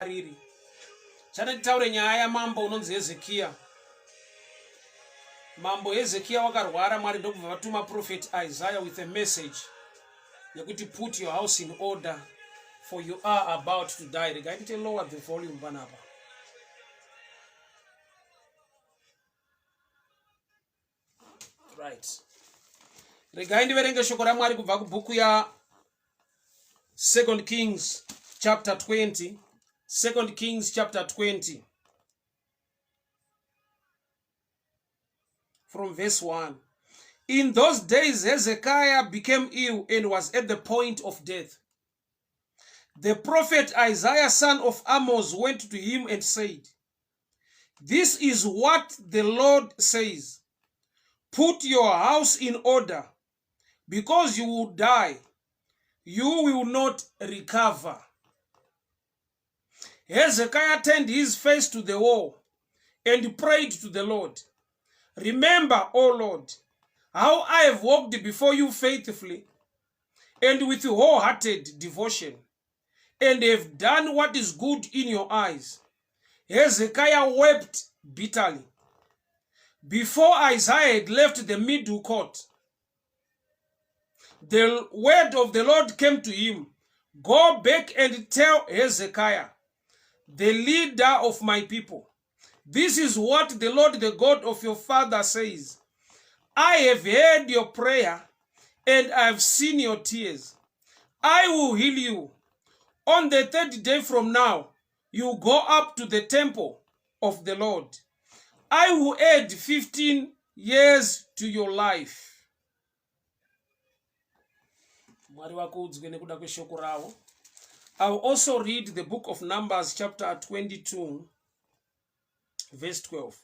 Riri. Chada titaure nyaya yamambo unonzi Hezekiya. Mambo Hezekiya wakarwara, Mwari ndokubva vatuma prophet Isaiah with a message yekuti put your house in order for you are about to die. Regai ndite lower the volume panapa. Right. Regai ndiverenge shoko raMwari kubva kubhuku ya Second Kings chapter 20. Second Kings chapter 20. From verse 1. In those days Hezekiah became ill and was at the point of death. The prophet Isaiah son of Amos went to him and said, This is what the Lord says. Put your house in order, because you will die. You will not recover. Hezekiah turned his face to the wall and prayed to the Lord. Remember, O Lord, how I have walked before you faithfully and with wholehearted devotion and have done what is good in your eyes. Hezekiah wept bitterly. Before Isaiah had left the middle court, the word of the Lord came to him Go back and tell Hezekiah, the leader of my people, this is what the Lord, the God of your father, says I have heard your prayer and I have seen your tears. I will heal you. On the third day from now, you go up to the temple of the Lord. I will add 15 years to your life. Mwari vakudzwe nekuda kweshoko ravo. I will also read the book of Numbers chapter 22 verse 12.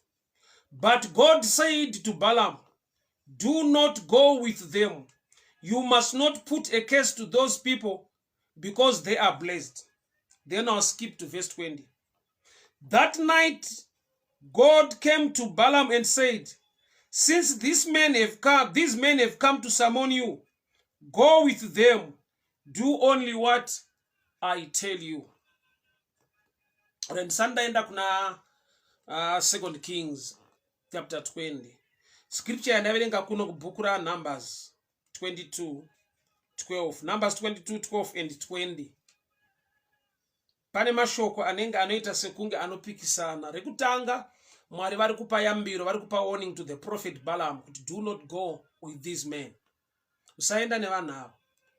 But God said to Balaam, Do not go with them. You must not put a curse to those people because they are blessed. Then I'll skip to verse 20. That night, God came to Balaam and said, Since these men have come, these men have come to summon you, go with them. Do only what I tell you. Ndisati ndaenda kuna Second Kings chapter 20. Scripture yandaverenga kuno kubhuku raNumbers 22 12. Numbers 22 12 and 20. Pane mashoko anenge anoita sekunge anopikisana. Rekutanga, Mwari vari kupa yambiro, vari kupa warning to the prophet Balaam kuti do not go with these men. Usaenda nevanhu ava.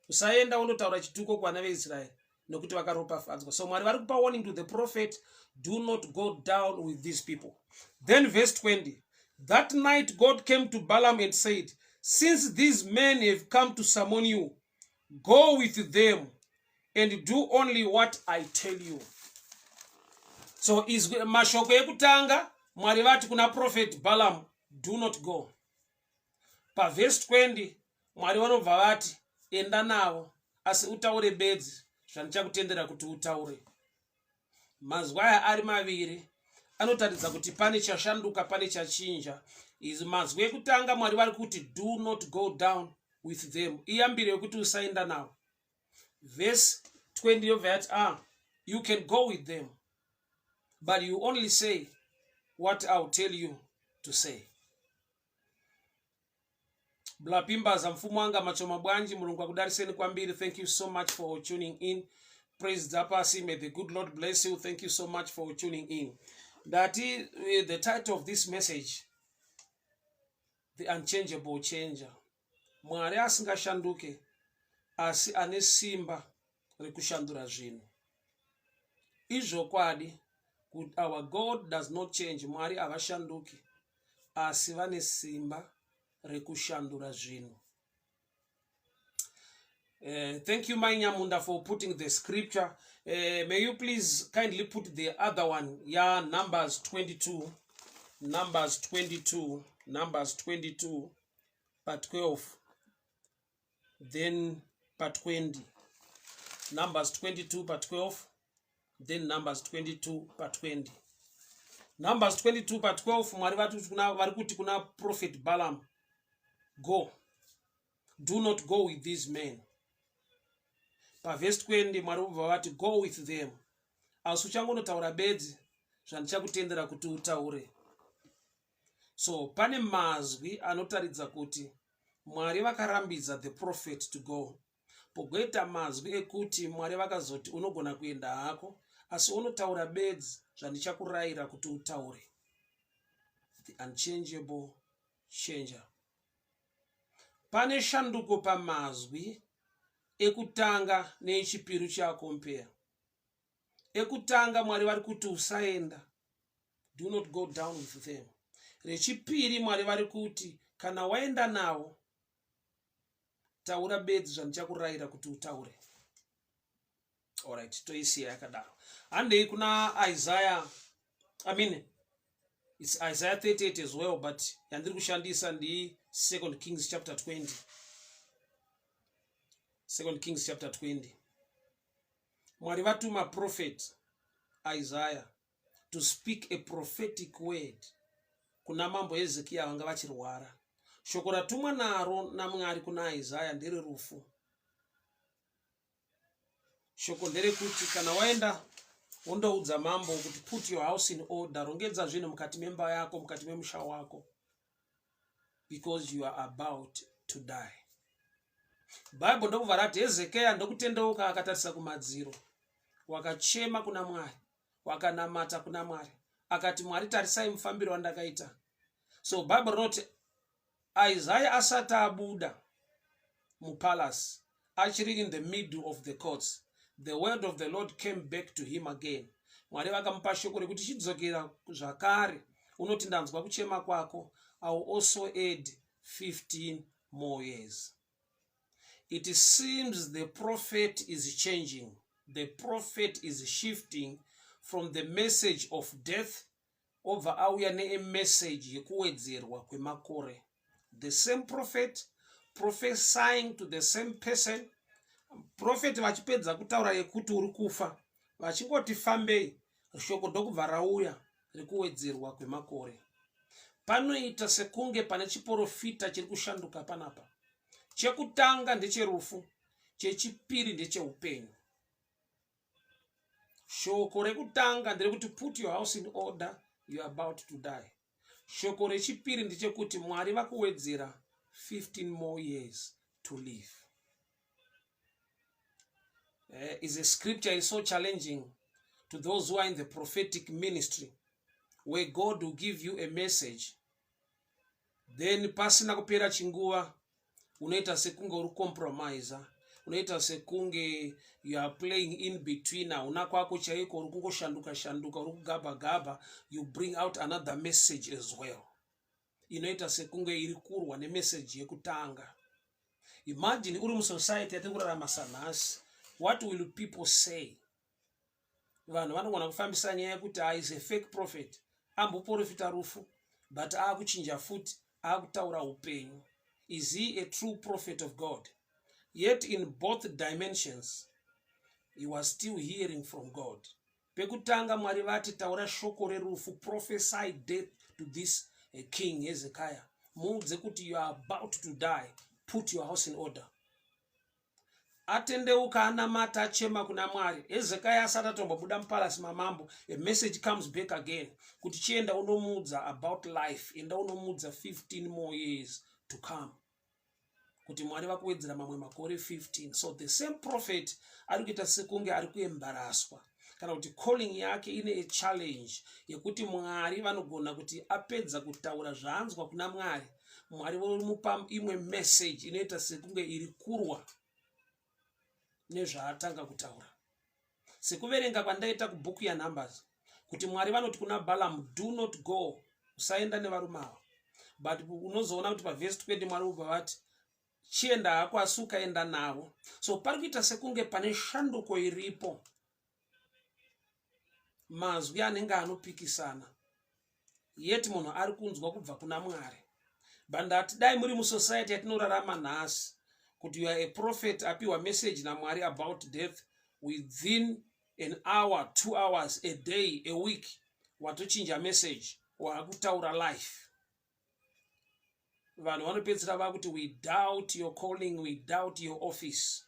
Usaenda undotaura chituko kuvana veIsraeri nekuti vakaropafadzwa. So Mwari vari kupa warning to the prophet, do not go down with these people. Then verse 20. That night God came to Balaam and said, Since these men have come to summon you, go with them and do only what I tell you. So izwi mashoko ekutanga Mwari vati kuna prophet Balaam, do not go. Pavhesi 20 Mwari vanobva vati enda navo asi utaure bedzi zvandichakutendera kuti utaure. Mazwi aya ari maviri anotaridza kuti pane chashanduka, pane chachinja. Izvi mazwi ekutanga Mwari vari kuti do not go down with them, iyambiro yekuti usaenda navo. Verse 20 yobva yati you can go with them but you only say what I'll tell you to say. Blapimbaza mfumo wanga machoma bwanji mulungu akudariseni kwambiri. Thank you so much for tuning in. Praise Dzapasi, may the good Lord bless you. Thank you so much for tuning in. Ndati the title of this message, The Unchangeable Changer. Mwari asingashanduke asi ane simba rekushandura zvinhu. Izvokwadi kuti our God does not change. Mwari havashanduki asi vane simba rekushandura zvinhu. Thank you, Mai Nyamunda, for putting the scripture. May you please kindly put the other one. Yeah, Numbers 22. Numbers 22. Numbers 22, part 12. Then part 20. Numbers 22, part 12. Then Numbers 22, part 20. Numbers 22, part 12. Mwari vari kuti kuna prophet Balaam, go. Do not go with these men. Pavhesi 20 Mwari vobva vati go with them. Asi uchangonotaura bedzi zvandichakutendera kuti utaure. So pane mazwi anotaridza kuti Mwari vakarambidza the prophet to go. Pogoita mazwi ekuti Mwari vakazoti unogona kuenda hako, asi unotaura bedzi zvandichakurayira kuti utaure. The unchangeable changer. Pane shanduko pamazwi ekutanga neechipiri uchiakompeya. Ekutanga Mwari vari kuti usaenda, do not go down with them. Rechipiri Mwari vari kuti kana waenda navo, taura bedzi zvandichakurayira kuti utaure. Alright, toisiya yakadaro. Handei kuna Isaiah, I mean, it's Isaiah 38 as well, but yandiri kushandisa ndi 2 Kings chapter 20. 2 Kings chapter 20. Mwari vatuma prophet Isaiah to speak a prophetic word kuna Mambo Hezekiah vanga vachirwara. Shoko ratumwa naro naMwari kuna Isaiah ndererufu. Shoko nderekuti kana waenda wondoudza mambo kuti put your house in order, rongedza zvinhu mukati memba yako, mukati memusha wako, because you are about to die. Bible ndokubva rati Hezekiah ndokutendeuka akatarisa kumadziro, wakachema kuna Mwari, wakanamata kuna Mwari, akati, "Mwari, tarisai mufambiro wandakaita." So Bible rinoti Isaiah asati abuda mupalace, achiri in the middle of the courts, the word of the Lord came back to him again. Mwari vakamupa shoko rekuti chidzokera zvakare unoti, "Ndanzwa kuchema kwako. I will also add 15 more years." It seems the prophet is changing, the prophet is shifting from the message of death, obva auya neemessage yekuwedzerwa kwemakore. The same prophet prophesying to the same person. Prophet vachipedza kutaura yekuti uri kufa, vachingoti fambei, shoko ndokubva rauya rekuwedzerwa kwemakore. Panoita sekunge pane chiprofita chiri kushanduka panapa. Chekutanga ndecherufu, chechipiri ndecheupenyu. Shoko rekutanga nderekuti put your house in order, you are about to die. Shoko rechipiri ndechekuti Mwari vakuwedzera 15 more years to live. Is a scripture is so challenging to those who are in the prophetic ministry, where God will give you a message, then pasina kupera chinguva unoita sekunge uri compromiser, unoita sekunge you are playing in between, hauna kwako chaiko, uri kungoshanduka shanduka, uri kugabha gabha. You bring out another message as well inoita sekunge iri kurwa nemessage yekutanga. Imagine uri musociety yatiri kurarama sanhasi. What will people say? Vanhu vanogona kufambisa nyaya yekuti is a fake prophet, amboprofita rufu but aakuchinja futi, aakutaura upenyu. Is he a true prophet of God? Yet in both dimensions he was still hearing from God. Pekutanga Mwari vati taura shoko rerufu, prophesy death to this King Hezekiah, muudze kuti you are about to die, put your house in order. Atendeuka, anamata, achema kuna Mwari, Hezekiah asati atombobuda mupalasi mamambo, a message comes back again kuti chienda unomuudza about life, enda unomuudza 15 more years to come, kuti Mwari vakuwedzera mamwe makore 15. So the same prophet ari kuita sekunge ari kuembaraswa, kana kuti calling yake ine challenge yekuti Mwari vanogona kuti apedza kutaura zvaanzwa kuna Mwari, Mwari vomupa imwe message inoita sekunge iri kurwa nezvaatanga kutaura. Sekuverenga kwandaita kubhuku yaNumbers kuti Mwari vanoti kuna Balaam, "Do not go, usaenda nevarume ava." But unozoona kuti pavhesi 20 Mwari ubva vati chienda hako, asi ukaenda navo. So pari kuita sekunge pane shanduko iripo, mazwi anenge anopikisana, yet munhu ari kunzwa kubva kuna Mwari. But ndati dai muri musociety yatinorarama nhasi, kuti you are a prophet apiwa message naMwari about death, within an hour, 2 hours, a day, a week, watochinja message, waakutaura life. Vanhu vanopedzisira vakuti, "We doubt your calling, we doubt your office,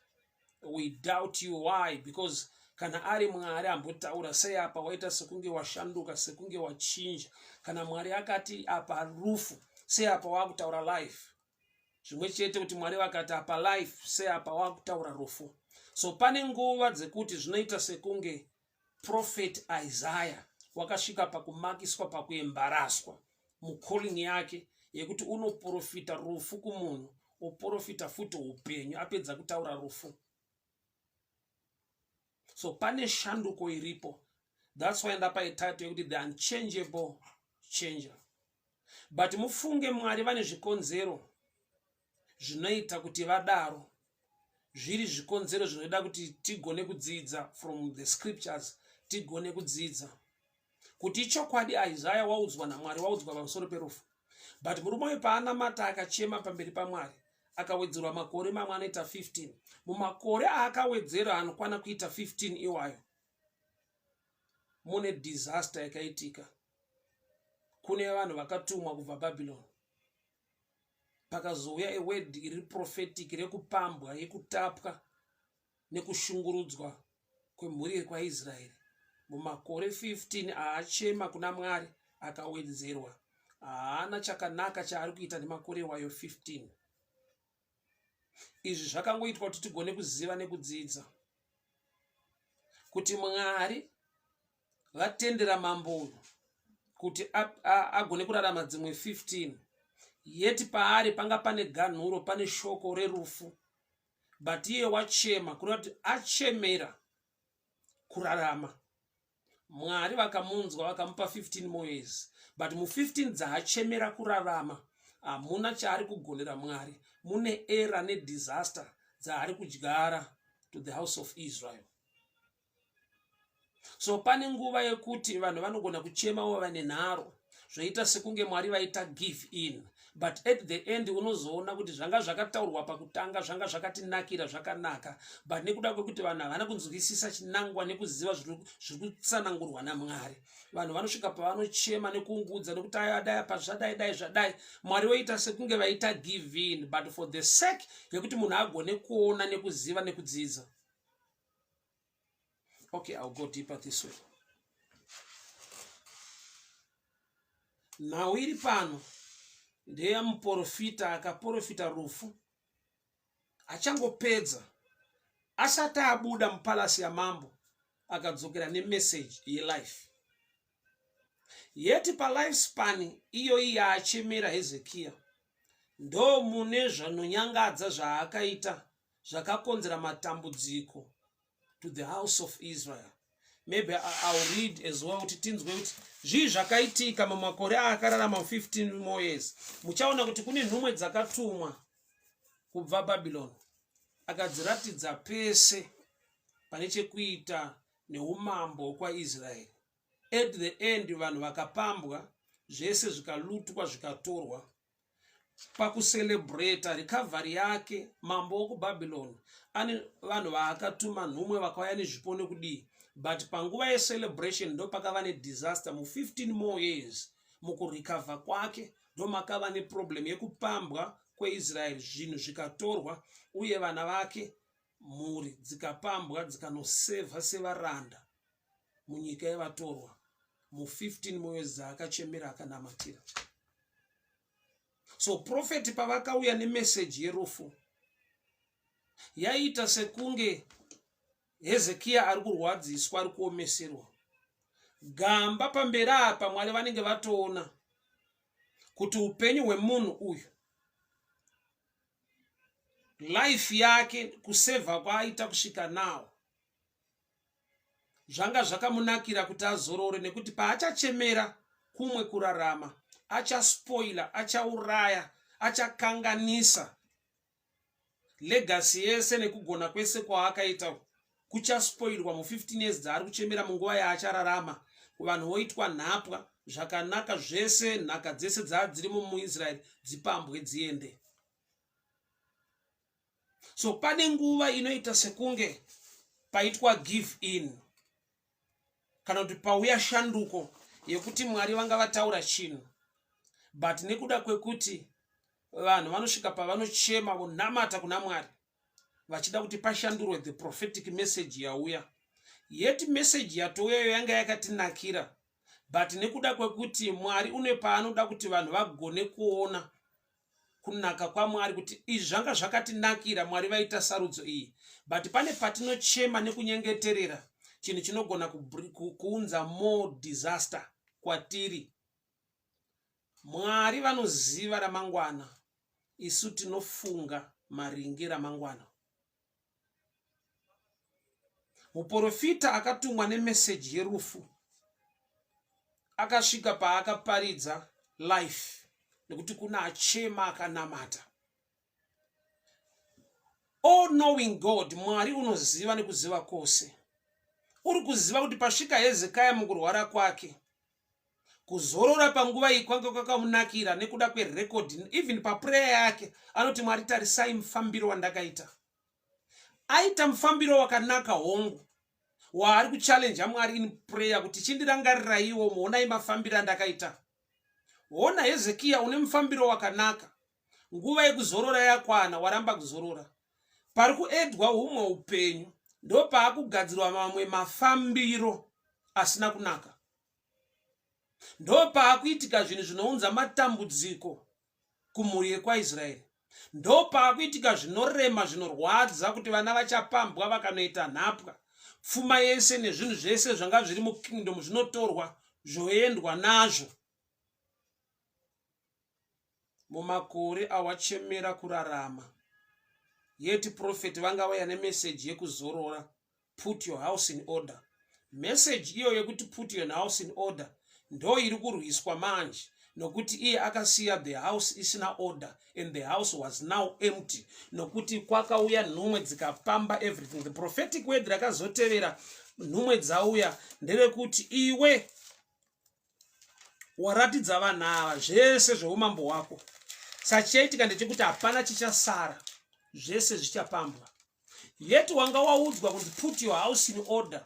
we doubt you." Why? Because Kana ari Mwari ambotaura sei apa waita sekunge washanduka, sekunge wachinja. Kana Mwari akati apa rufu, sei apa wakutaura life. Zvimwe chete kuti Mwari vakati apa life, sei apa wakutaura rufu. So pane nguva dzekuti zvinoita sekunge Prophet Isaiah wakasvika pakumakiswa, pakuembaraswa mucalling yake yekuti unoprofita rufu kumunhu, oprofita futi upenyu apedza kutaura rufu. So pane shanduko iripo. That's why ndapa ititle yekuti The Unchangeable Changer. But mufunge Mwari vane zvikonzero zvinoita kuti vadaro, zviri zvikonzero zvinoda kuti tigone kudzidza from the scriptures, tigone kudzidza kuti ichokwadi Isaya waudzwa naMwari, waudzwa pamusoro perufu. But murume uyu paanamata akachema pamberi paMwari, akawedzerwa makore mamwe anoita 15. Mumakore aakawedzera anokwana kuita 15 iwayo, mune disaster yakaitika kune vanhu vakatumwa kubva Babylon. Pakazouya eword iri prophetic rekupambwa, yekutapwa nekushungurudzwa kwemhuri yekwaIsraeri. Mumakore 15 aachema kuna Mwari akawedzerwa, haana chakanaka chaari kuita nemakore iwayo 15. Izvi zvakangoitwa kuti tigone kuziva nekudzidza kuti Mwari vatendera mambo uyu kuti agone kurarama dzimwe 15, yeti paari panga pane ganhuro, pane shoko rerufu, but iye wachema, kureva kuti achemera kurarama. Mwari vakamunzwa, vakamupa 15 more years, but mu15 dzaachemera kurarama hamuna chaari kugonera Mwari. Mune era nedisaster dzaari kudyara to the house of Israel. So pane nguva yekuti vanhu vanogona kuchemawo vane nharo, zvoita sekunge Mwari vaita give in, but at the end unozoona kuti zvanga zvakataurwa pakutanga zvanga zvakatinakira, zvakanaka, but nekuda kwekuti vanhu havana kunzwisisa chinangwa nekuziva zviri kutsanangurwa naMwari, vanhu vanosvika pavanochema nekuungudza nekuti aya dai apa zvadai, dai zvadai, Mwari voita sekunge vaita give in, but for the sake yekuti munhu agone kuona nekuziva nekudzidza. Okay, I'll go deeper this way. Nhau iri pano ndeyamuprofita akaprofita rufu achangopedza, asati abuda mupalasi yamambo, akadzokera nemeseji yelife. Yeti palife span iyoyi yaachemera Hezekiya, ndo mune zvanonyangadza zvaakaita zvakakonzera matambudziko to the house of Israel. Maybe I'll read as well kuti tinzwe kuti zvii zvakaitika mumakore aakararama 15 more years. Muchaona kuti kune nhumwe dzakatumwa kubva Babylon, akadziratidza pese pane chekuita neumambo hwekwaIsraeri. At the end vanhu vakapambwa, zvese zvikalutwa, zvikatorwa. Pakucelebrata recovery yake, mambo wokubabylon ane vanhu vaakatuma, nhumwe vakauya nezvipo nekudii, but panguva yecelebration ndo pakava nedisaster. Mu15 more years mukurecover kwake ndo makava neproblem yekupambwa kweIsraeri, zvinhu zvikatorwa, uye vana vake, mhuri dzikapambwa, dzikanosevha sevaranda munyika yevatorwa mu15 more years dzaakachemera, akanamatira. So profeti pavakauya nemeseji yerufu, yaiita sekunge Hezekiya ari kurwadziswa, ari kuomeserwa gamba. Pamberi apa Mwari vanenge vatoona kuti upenyu hwemunhu uyu, life yake, kusevha kwaaita kusvika nawo, zvanga zvakamunakira kuti azorore, nekuti paachachemera kumwe kurarama achaspoila, achauraya, achakanganisa legacy yese nekugona kwese kwaakaita kuchaspoilwa mu15 years dzaari kuchemera. Munguva yaachararama, vanhu voitwa nhapwa, zvakanaka zvese, nhaka dzese dzaa dzirimo muIsraeri dzipambwe, dziende. So pane nguva inoita sekunge paitwa give in kana kuti pauya shanduko yekuti Mwari vanga vataura chinhu, but nekuda kwekuti vanhu vanosvika pavanochema, vonamata kuna Mwari vachida kuti pashandurwe the prophetic message yauya. Yet message yatouyayo yanga yakatinakira but nekuda kwekuti Mwari une paanoda kuti vanhu vagone kuona kunaka kwaMwari kuti izvi zvanga zvakatinakira Mwari vaita sarudzo iyi but pane patinochema nekunyengeterera chinhu chinogona kuunza more disaster kwatiri. Mwari vanoziva ramangwana isu tinofunga maringe ramangwana. Muporofita akatumwa nemeseji yerufu akasvika paakaparidza life nekuti kuna achema akanamata. All knowing God, Mwari unoziva nekuziva kwose. Uri kuziva kuti pasvika Hezekiah mukurwara kwake, kuzorora panguva iyi kwanga kwakamunakira nekuda kwerecord even paprayer yake anoti Mwari tarisai mufambiro wandakaita. Aita mufambiro wakanaka hongu waari kuchallenge Mwari in prayer kuti chindirangariraiwo muonai mafambiro andakaita. Hona Hezekiah une mufambiro wakanaka nguva yekuzorora yakwana waramba kuzorora pari kuedwa humwe upenyu ndopaakugadzirwa mamwe mafambiro asina kunaka ndopaakuitika zvinhu zvinounza matambudziko kumhuri yekwaisraeri ndopaakuitika zvinorema zvinorwadza kuti vana vachapambwa vakanoita nhapwa pfuma yese nezvinhu zvese zvanga zviri mukingdom zvinotorwa zvoendwa nazvo mumakore awachemera kurarama yet prophet vanga vauya nemeseji yekuzorora put your house in order message iyo yekuti put your house in order ndo iri kurwiswa manje nokuti iye akasiya the house isina order and the house was now empty nokuti kwakauya nhumwe dzikapamba everything the prophetic word rakazotevera nhumwe dzauya nderekuti iwe waratidza vanhu ava zvese zveumambo hwako sachichaitika ndechekuti hapana chichasara zvese zvichapambwa yet wanga waudzwa kunzi put your house in order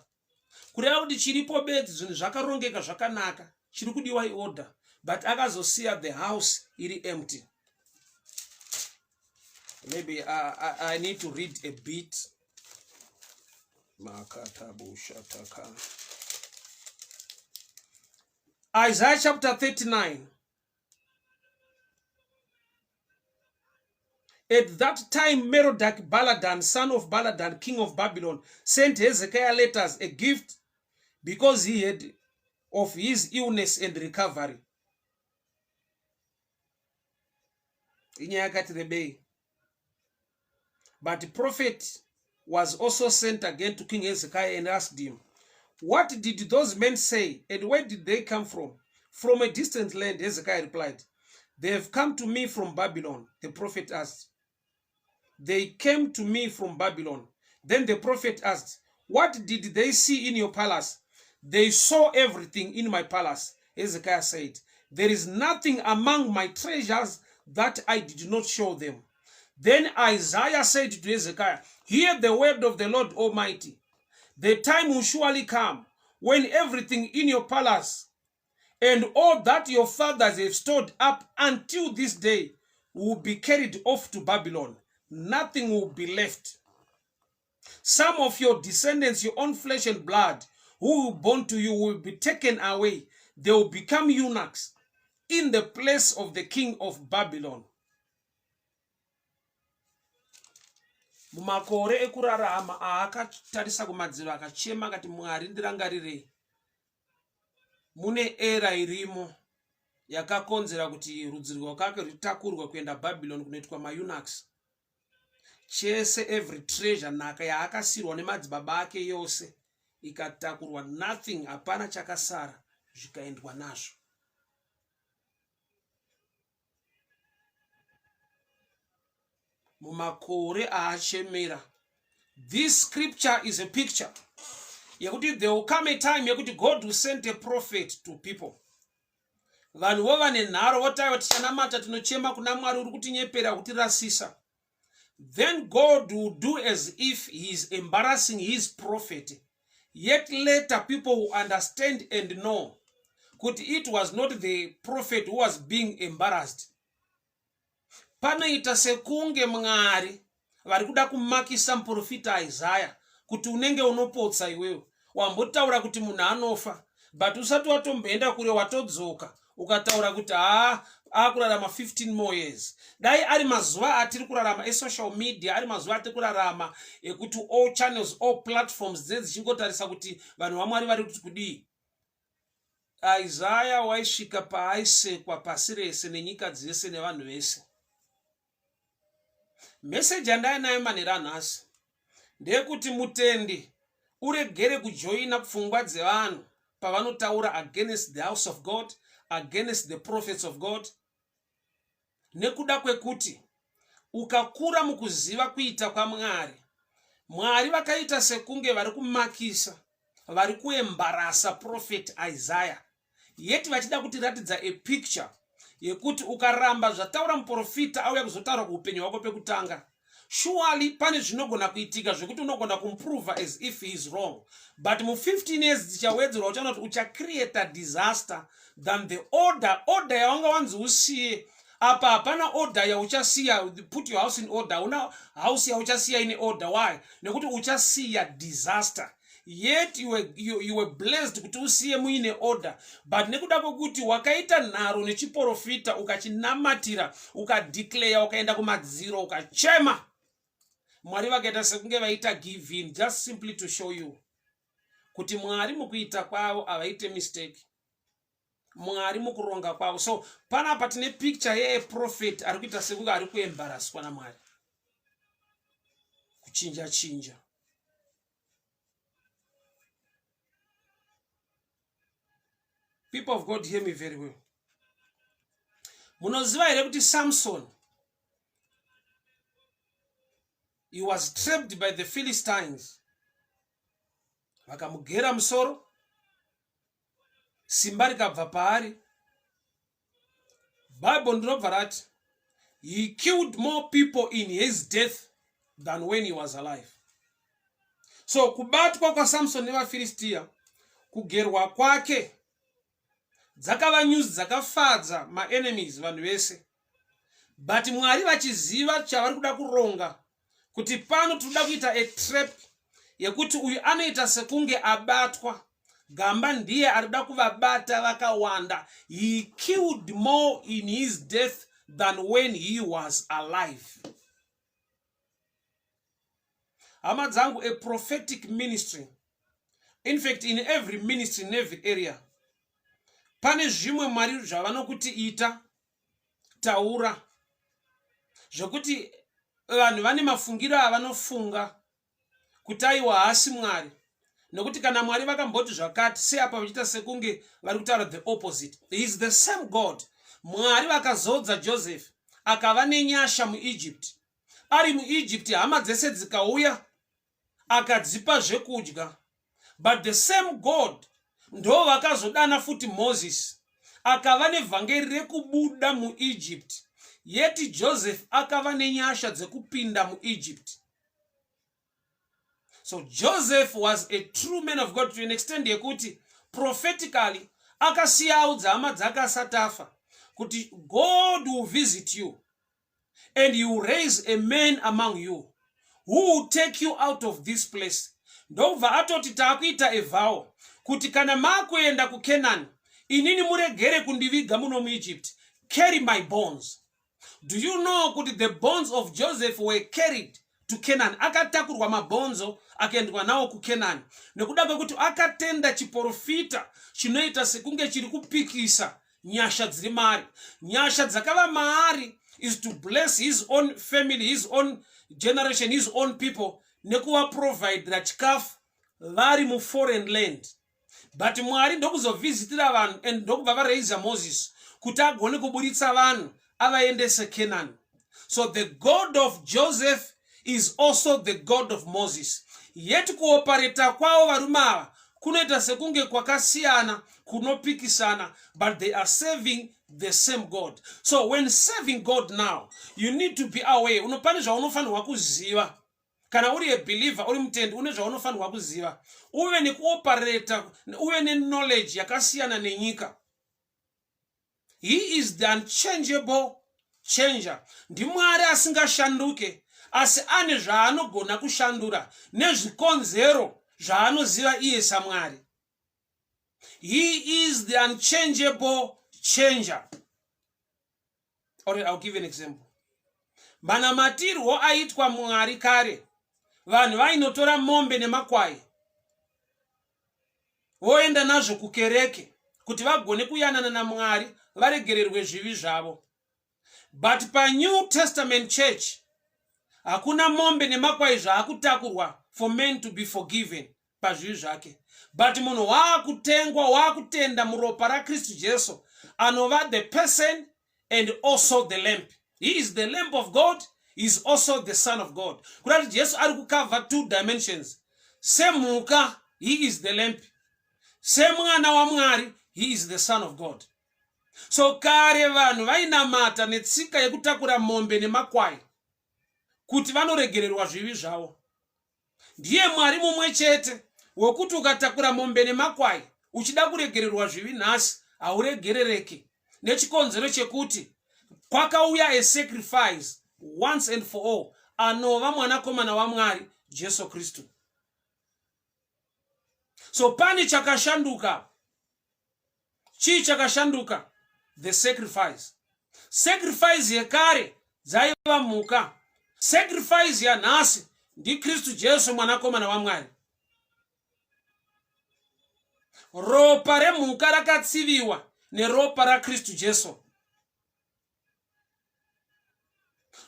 kureva kuti chiripo bedzi zvinhu zvakarongeka zvakanaka chiri kudiwa iorder but akazosiya the house iri empty maybe I, I, I need to read a bit makatabushataka Isaiah chapter 39 At that time, Merodach Baladan, son of Baladan, king of Babylon, sent Hezekiah letters, a gift, because he had of his illness and recovery. Inyaya yakati rebei. But prophet was also sent again to King Hezekiah and asked him, What did those men say and where did they come from? From a distant land, Hezekiah replied. They have come to me from Babylon, the prophet asked. They came to me from Babylon. Then the prophet asked, What did they see in your palace? They saw everything in my palace, Hezekiah said. There is nothing among my treasures that I did not show them. Then Isaiah said to Hezekiah, Hear the word of the Lord Almighty. The time will surely come when everything in your palace and all that your fathers have stored up until this day will be carried off to Babylon. Nothing will be left. Some of your descendants, your own flesh and blood, who will born to you, will be taken away. They will become eunuchs in the place of the king of Babylon. Mumakore ekurarama aakatarisa kumadziro akachema akati Mwari ndirangarirei. Mune era irimo yakakonzera kuti rudzi rwakake rwutakurwe kuenda Babylon kunoitwa maeunuchs. Chese every treasure nhaka yaakasirwa nemadzibaba ake yose ikatakurwa nothing hapana chakasara zvikaendwa nazvo. Mumakore aachemera this scripture is a picture yekuti there will come a time yekuti God will send a prophet to people vanhu vova nenharo votaiwa tichanamata tinochema kuna mwari uri kutinyepera kutirasisa then god will do as if he is embarrassing his prophet yet later people will understand and know kuti it was not the prophet who was being embarrassed Panoita sekunge Mwari vari kuda kumakisa muprofita Isaya kuti unenge unopotsa iwewe. Wambotaura kuti munhu anofa, but usati watomboenda kure watodzoka ukataura kuti haa, akurarama 15 more years. Dai ari mazuva atiri kurarama esocial media, ari mazuva atiri kurarama ekuti all channels, all platforms dzinenge dzichingotarisa kuti vanhu vaMwari vari kuti kudii, Isaya waisvika paaisekwa pasi rese nenyika dzese nevanhu vese. Meseji yandainayo manheru anhasi ndeyekuti mutendi uregere kujoina pfungwa dzevanhu pavanotaura against the house of God, against the prophets of God, nekuda kwekuti ukakura mukuziva kuita kwaMwari, Mwari vakaita sekunge vari kumakisa, vari kuembarasa prophet Isaiah, yeti vachida kutiratidza a picture yekuti ukaramba zvataura muprofita auya kuzotaura kuupenyu hwako pekutanga, surely pane zvinogona kuitika zvekuti unogona kumuprova as if he is wrong. But mu15 years dzichawedzerwa, uchaona kuti uchacreata disaster than the order yawanga wanzi usiye. Apa hapana order yauchasiya. Put your house in order, una house yauchasiya ine order. Why? Nekuti uchasiya disaster. Yet you were blessed kuti usiye muine order, but nekuda kwekuti wakaita nharo nechiprofita, ukachinamatira, ukadeclare, ukaenda kumadziro, ukachema, Mwari vakaita sekunge vaita give in, just simply to show you kuti Mwari mukuita kwavo havaite mistake, Mwari mukuronga kwavo. So panapa tine picture yeprofet ari kuita sekunge ari kuembaraswa naMwari, kuchinja chinja. People of God, hear me very well. Munoziva here kuti Samson, he was trapped by the Philistines, vakamugera musoro, simba rikabva paari? Bible ndinobva rati he killed more people in his death than when he was alive. So kubatwa kwaSamson nevaFiristiya, kugerwa kwake, dzakava news dzakafadza maenemies, vanhu vese. But Mwari vachiziva chavari kuda kuronga, kuti pano tinoda kuita a trap yekuti uyu anoita sekunge abatwa gamba, ndiye ari kuda kuvabata vakawanda. He killed more in his death than when he was alive. Hama dzangu, a prophetic ministry, in fact in every ministry, in every area, pane zvimwe Mwari zvavanokuti ita, taura, zvekuti vanhu vane mafungiro avanofunga kuti aiwa, haasi Mwari, nekuti kana Mwari vakamboti zvakati, seapa vachiita sekunge vari kutaura the opposite. He is the same God. Mwari vakazodza Joseph, akava nenyasha muEgypt. Ari muEgypt, hama dzese dzikauya, akadzipa zvekudya. But the same God ndo vakazodana futi Moses, akava nevhangeri rekubuda muEgypt. Yeti Joseph akava nenyasha dzekupinda muEgypt. So Joseph was a true man of God to an extent yekuti prophetically akasiya audza hama dzake asati afa kuti God will visit you and he will raise a man among you who will take you out of this place. Ndobva atoti taakuita a vow kuti kana maakuenda kuCanaan, inini muregere kundiviga muno muEgypt. Carry my bones. Do you know kuti the bones of Joseph were carried to Canaan? Akatakurwa mabhonzo akaendwa nawo kuCanaan nekuda kwekuti akatenda chiprofita chinoita sekunge chiri kupikisa nyasha dziri maari. Nyasha dzakava maari is to bless his own family, his own generation, his own people, nekuvaprovidira chikafu vari muforeign land. But Mwari ndokuzovhizitira vanhu and ndokubva varaisa Moses kuti agone kuburitsa vanhu avaendese Canaan. So the God of Joseph is also the God of Moses. Yet kuopareta kwavo varume ava kunoita sekunge kwakasiyana, kunopikisana, but they are serving the same God. So when serving God now, you need to be aware. Unopane zvaunofanirwa kuziva kana uri a believer, uri mutendi, une zvaunofanirwa kuziva, uve nekuopareta, uve neknowledge yakasiyana nenyika. He is the unchangeable changer. NdiMwari asingashanduke, asi ane zvaanogona kushandura nezvikonzero. zvaanoziva iye samwari. He is the unchangeable changer. Alright, I'll give an example. Manamatirwo aitwa Mwari kare, vanhu vainotora mombe nemakwai voenda nazvo kukereke kuti vagone kuyanana naMwari varegererwe zvivi zvavo. But paNew Testament Church hakuna mombe nemakwai zvaakutakurwa for men to be forgiven pazvivi zvake, but munhu waakutengwa, waakutenda muropa raKristu Jesu, anova the person and also the lamp. He is the lamp of God, he is also the son of God. Kuda kuti Jesu ari kukavha two dimensions. Semhuka, he is the lamp. Semwana waMwari, he is the son of God. So kare vanhu vainamata netsika yekutakura mombe nemakwai kuti vanoregererwa zvivi zvavo. Ndiye Mwari mumwe chete wekuti ukatakura mombe nemakwai uchida kuregererwa zvivi nhasi hauregerereki, nechikonzero chekuti kwakauya a sacrifice once and for all, anova mwanakomana waMwari Jesu Kristu. So pane chakashanduka. Chii chakashanduka? The sacrifice. Sacrifice yekare dzaiva mhuka. Sacrifice yanhasi ndiKristu Jesu mwanakomana waMwari. Ropa remhuka rakatsiviwa neropa raKristu Jesu.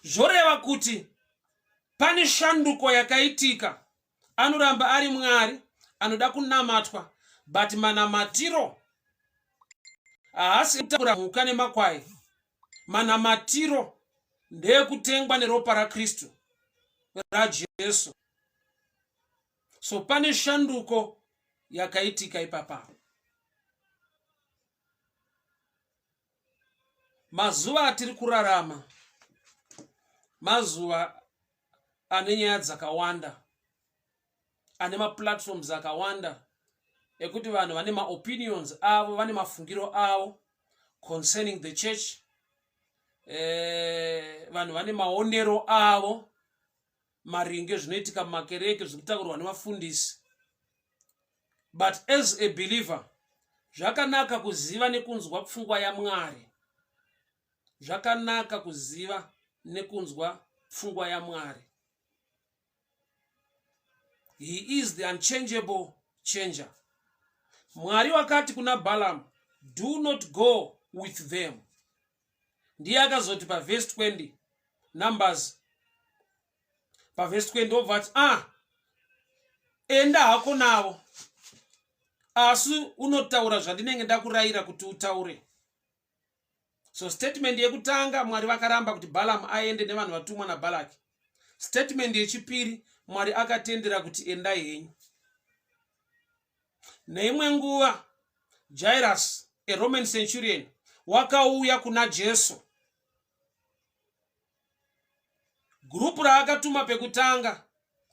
Zvoreva kuti pane shanduko yakaitika. Anoramba ari Mwari anoda kunamatwa, but manamatiro haasi kutakura mhuka nemakwai. Manamatiro ndeekutengwa neropa raKristu raJesu. So pane shanduko yakaitika ipapa. Mazuva atiri kurarama mazuva ane nyaya dzakawanda, ane maplatforms akawanda ekuti vanhu vane maopinions avo, vane mafungiro avo concerning the church. Vanhu vane maonero avo maringe zvinoitika mumakereke, zviri kutaurwa nevafundisi. But as a believer, zvakanaka kuziva nekunzwa pfungwa yaMwari. Zvakanaka kuziva nekunzwa pfungwa yaMwari. He is the unchangeable changer. Mwari wakati kuna Balaam, do not go with them. Ndiye akazoti pavhesi 20, Numbers pavhesi 20, obva ati, enda hako navo, asi unotaura zvandinenge ndakurayira kuti utaure. So statement yekutanga, Mwari vakaramba kuti Balaam aende nevanhu vatumwa naBalaki. Statement yechipiri, Mwari akatendera kuti endai henyu. Neimwe nguva Jairus, a Roman centurion, wakauya kuna Jesu. Gurupu raakatuma pekutanga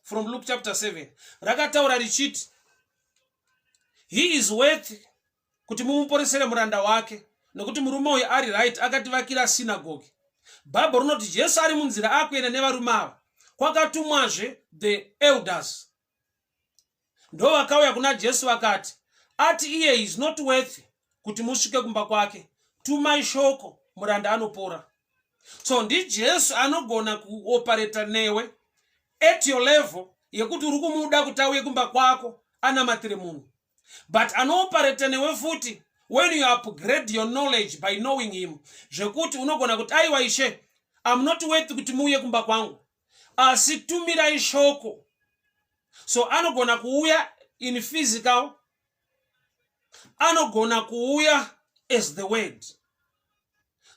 from Luke chapter 7 rakataura richiti he is worth kuti mumuporesere muranda wake, nokuti murume uyu ari right, akativakira sinagogi. Bhaibheri rinoti Jesu ari munzira akuenda nevarume ava, kwakatumwazve the elders, ndo vakauya kuna Jesu vakati, ati iye is not worth kuti musvike kumba kwake, tumai shoko, muranda anopora. So ndiJesu anogona kuoperate newe at your level yekuti uri kumuda kuti auye kumba kwako anamatire munhu, but anooperate newe futi when you upgrade your knowledge by knowing him, zvekuti unogona kuti, aiwa Ishe, am not worth kuti muuye kumba kwangu, asi tumirai shoko. So anogona kuuya in physical, anogona kuuya as the word.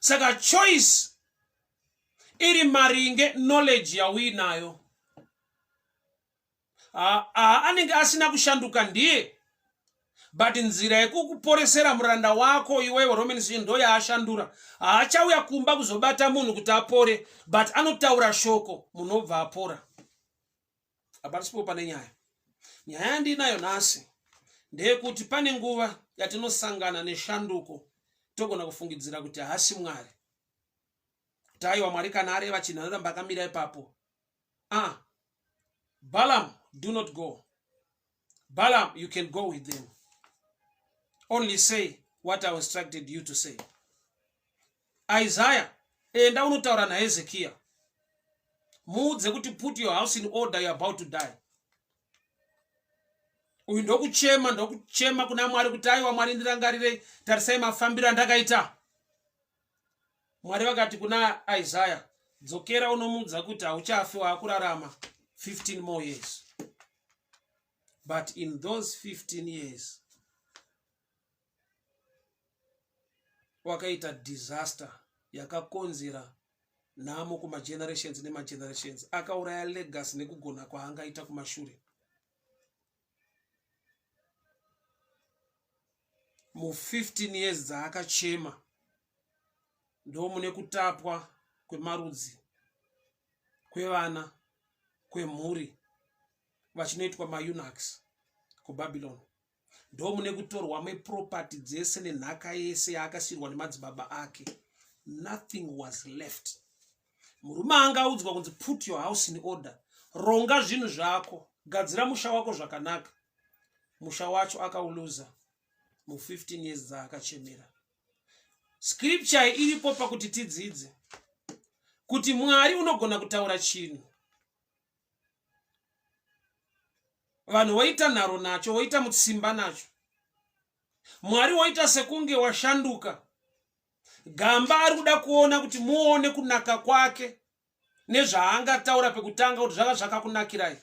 Saka choice iri maringe knowledge yauinayo. Anenge asina kushanduka ndiye, but nzira yekukuporesera muranda wako iwewe Roman ndo yaashandura. Haachauya kumba kuzobata munhu kuti apore, but anotaura shoko, munhu obva apora. Hapasipo pane nyaya. Nyaya yandinayo nhasi ndeyekuti pane nguva yatinosangana neshanduko, togona kufungidzira kuti haasi Mwari, kuti aiwa, Mwari kana areva chinhu anoramba akamira ipapo. Ah, Balaam, do not go. Balaam, you can go with them. Only say what I instructed you to say. Isaiah, enda unotaura naHezekiah. Muudze kuti put your house in order, you're about to die. Uyu ndokuchema, ndokuchema kuna Mwari kuti aiwa Mwari ndirangarirei, tarisai mafambiro andakaita. Mwari vakati kuna Isaiah, dzokera unomuudza kuti hauchafi waakurarama 15 more years. But in those 15 years wakaita disaster yakakonzera nhamo kumagenerations nemagenerations, akauraya legacy nekugona kwaangaita kumashure. Mu 15 years dzaakachema ndomune kutapwa kwemarudzi, kwevana, kwemhuri vachinoitwa maeunuchs kuBabylon. Ndomune kutorwa meproperty dzese nenhaka yese yaakasirwa nemadzibaba ake. Nothing was left. Murume anga audzwa kunzi put your house in order, ronga zvinhu zvako, gadzira musha wako zvakanaka. Musha wacho akauluza mu 15 years dzaakachemera. Scripture iripo pakuti tidzidze kuti Mwari unogona kutaura chinhu, vanhu voita nharo nacho, voita mutsimba nacho, Mwari woita sekunge washanduka. Gamba ari kuda kuona kuti muone kunaka kwake nezvaangataura pekutanga kuti zvaka zvakakunakirai.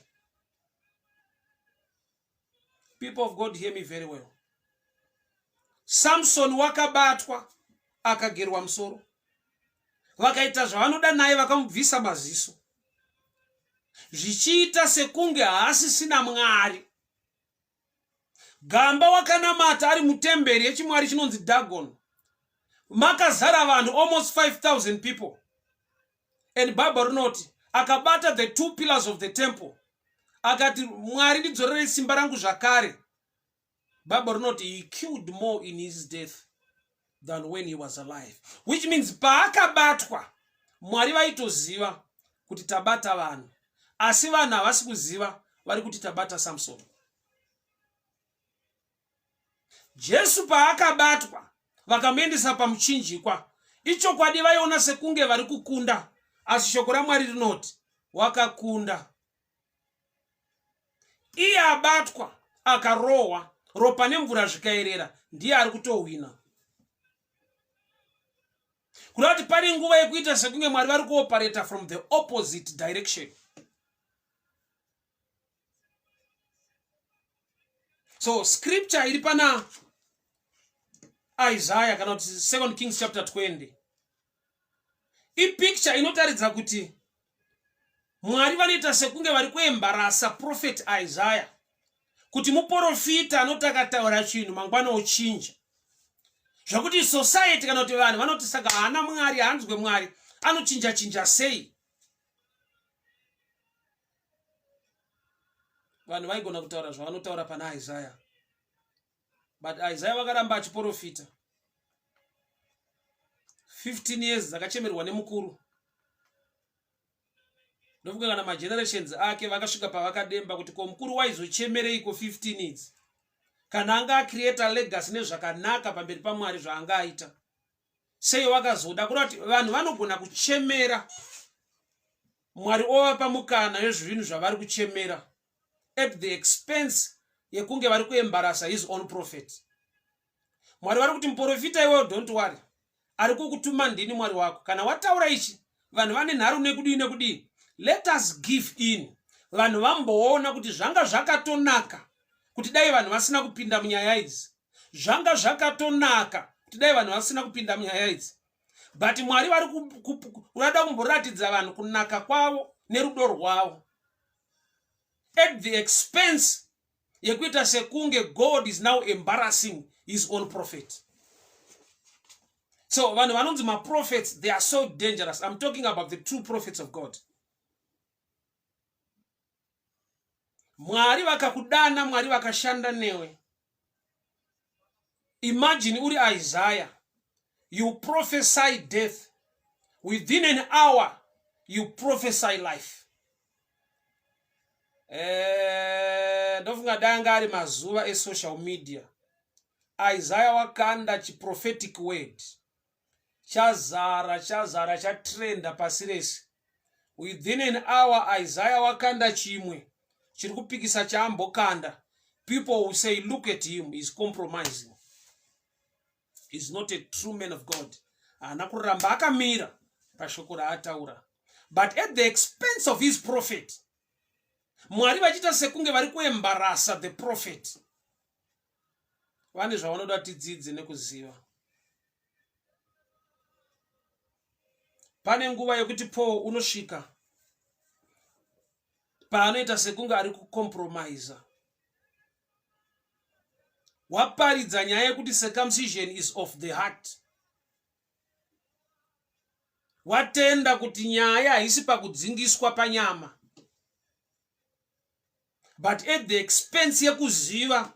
People of God, hear me very well. Samson wakabatwa akagerwa musoro, vakaita zvavanoda naye, vakamubvisa maziso, zvichiita sekunge haasisina Mwari. Gamba wakanamata ari mutemberi yechimwari chinonzi Dagon, makazara vanhu almost 5000 people, and Bible rinoti akabata the two pillars of the temple akati, Mwari ndidzorerei simba rangu zvakare. Bible rinoti he killed more in his death than when he was alive, which means paakabatwa Mwari vaitoziva kuti tabata vanhu, asi vanhu havasi kuziva vari kuti tabata Samson. Jesu paakabatwa vakamuendesa pamuchinjikwa, ichokwadi vaiona sekunge vari kukunda, asi shoko raMwari rinoti wakakunda iye abatwa akarohwa, ropa nemvura zvikaerera, ndiye ari kutohwina. Kuda kuti pane nguva yekuita sekunge Mwari vari kuoperata from the opposite direction. So scripture iri pana Isaiah kana kuti 2 Kings chapter 20 ipicture inotaridza kuti Mwari vanoita sekunge vari kuembarasa prophet Isaiah kuti muprofita anoti akataura chinhu mangwana ochinja, zvakuti society kana kuti vanhu vanoti saka haana Mwari, haanzwe Mwari, anochinja chinja sei? Vanhu vaigona kutaura zvavanotaura pana Isaiah, but Isaiah vakaramba achiprofita 15 years dzakachemerwa nemukuru. Ndofunga kana magenerations ake vakasvika pavakademba kuti ko mukuru waizochemereiko 15 idzi kana anga acreata legacy nezvakanaka pamberi paMwari zvaanga aita, sei wakazoda kuda kuti vanhu vanogona kuchemera Mwari ovapa mukana wezvinhu zvavari kuchemera at the expense yekunge vari kuembarasa his own prophet. Mwari vari kuti muprofita iweyo, don't worry, ari kukutuma ndini Mwari wako. Kana wataura ichi, vanhu vane nharo nekudii nekudii, let us give in, vanhu vamboona kuti zvanga zvakatonaka kuti dai vanhu vasina kupinda munyaya idzi, zvanga zvakatonaka kuti dai vanhu vasina kupinda munyaya idzi. But Mwari vari kurada kumboratidza vanhu kunaka kwavo nerudo rwavo at the expense yekuita sekunge God is now embarrassing his own prophet. So vanhu vanonzi maprophets, they are so dangerous. I'm talking about the true prophets of God. Mwari vakakudana, Mwari vakashanda newe. Imagine uri Isaiah, you prophesy death, within an hour you prophesy life. Eh, ndofunga dai anga ari mazuva esocial media isaya wakanda chiprophetic word chazara chazara chatrenda pasi rese within an hour isaya wakanda chimwe chiri kupikisa chaambokanda people will say look at him is compromising is not a true man of god haana kuramba akamira pashoko raataura but at the expense of his prophet mwari vachiita sekunge vari kuembarasa the prophet vane zvavanoda tidzidze nekuziva pane nguva yekuti paul unosvika paanoita sekunge ari kucompromisa waparidza nyaya yekuti circumcision is of the heart watenda kuti nyaya haisi pakudzingiswa panyama but at the expense yekuziva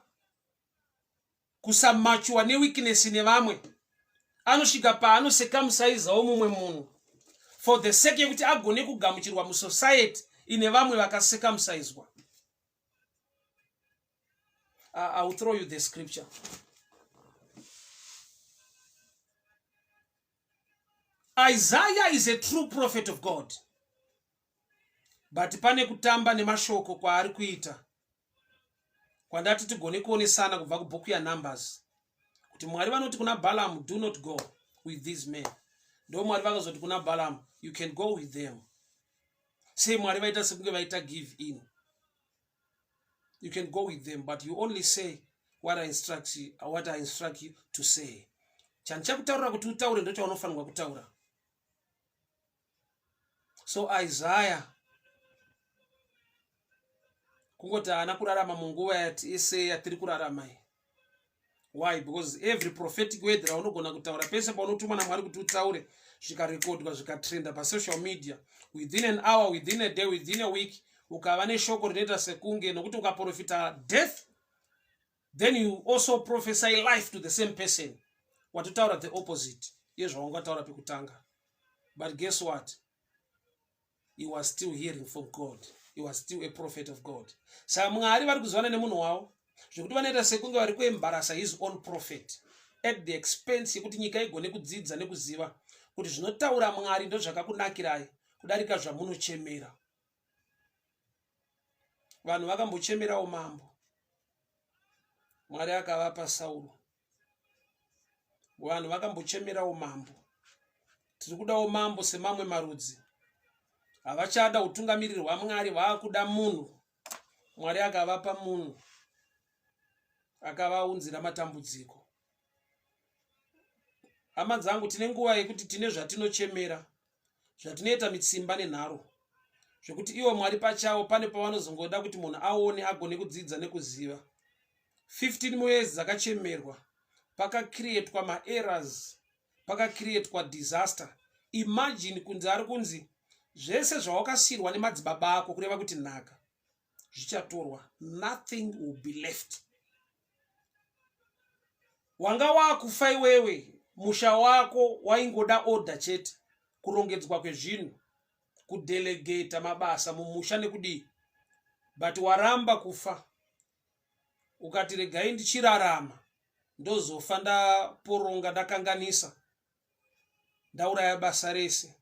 kusamachiwa neweakness nevamwe anosvika paanosekamsaizawo mumwe munhu for the sake yekuti agone kugamuchirwa musociety ine vamwe vakasekamsaizwa I will throw you the scripture. Isaiah is a true prophet of God. But pane kutamba nemashoko kwaari kuita kwandati tigone kuonesana kubva kubhuku yaNumbers kuti Mwari vanoti kuna Balaam do not go with these men. Ndo Mwari vakazoti kuna Balaam you can go with them. Sei Mwari vaita sekunge vaita give in. You can go with them but you only say what I instruct you, what I instruct you to say. Chandichakutaurira kuti utaure ndochaunofanirwa kutaura. So Isaiah kungoti haana kurarama munguva yese yatiri kurarama iyi why because every prophetic word raunogona kutaura pese paunotumwa namwari kuti utaure zvikarekodwa zvikatrenda pasocial media within an hour within a day within a week ukava neshoko rinoita sekunge nokuti ukaprofita death then you also prophesy life to the same person watotaura the opposite yezvawangataura pekutanga but guess what he was still hearing from god he was still a prophet of god saka mwari vari kuzivana nemunhu wavo zvekuti vanoita sekunge vari kuembarasa his own prophet at the expense yekuti nyika igone kudzidza nekuziva kuti zvinotaura mwari ndozvakakunakirai kudarika zvamunochemera vanhu vakambochemerawo mambo mwari akavapa sauro vanhu vakambochemerawo mambo tiri kudawo mambo semamwe marudzi havachada utungamiriri hwamwari vaakuda munhu mwari akavapa munhu akavaunzira matambudziko hama dzangu tine nguva yekuti tine zvatinochemera zvatinoita mitsimba nenharo zvekuti ivo mwari pachavo pane pavanozongoda kuti munhu aone agone kudzidza nekuziva 15 mwedzi dzakachemerwa pakacreatwa maerrors pakacreatwa disaster imagine kunzi ari kunzi zvese zvawakasirwa nemadzibaba ako kureva kuti nhaka zvichatorwa nothing will be left wanga wakufa iwewe musha wako waingoda order chete kurongedzwa kwezvinhu kudelegata mabasa mumusha nekudii but waramba kufa ukati regai ndichirarama ndozofa ndaporonga ndakanganisa ndauraya basa rese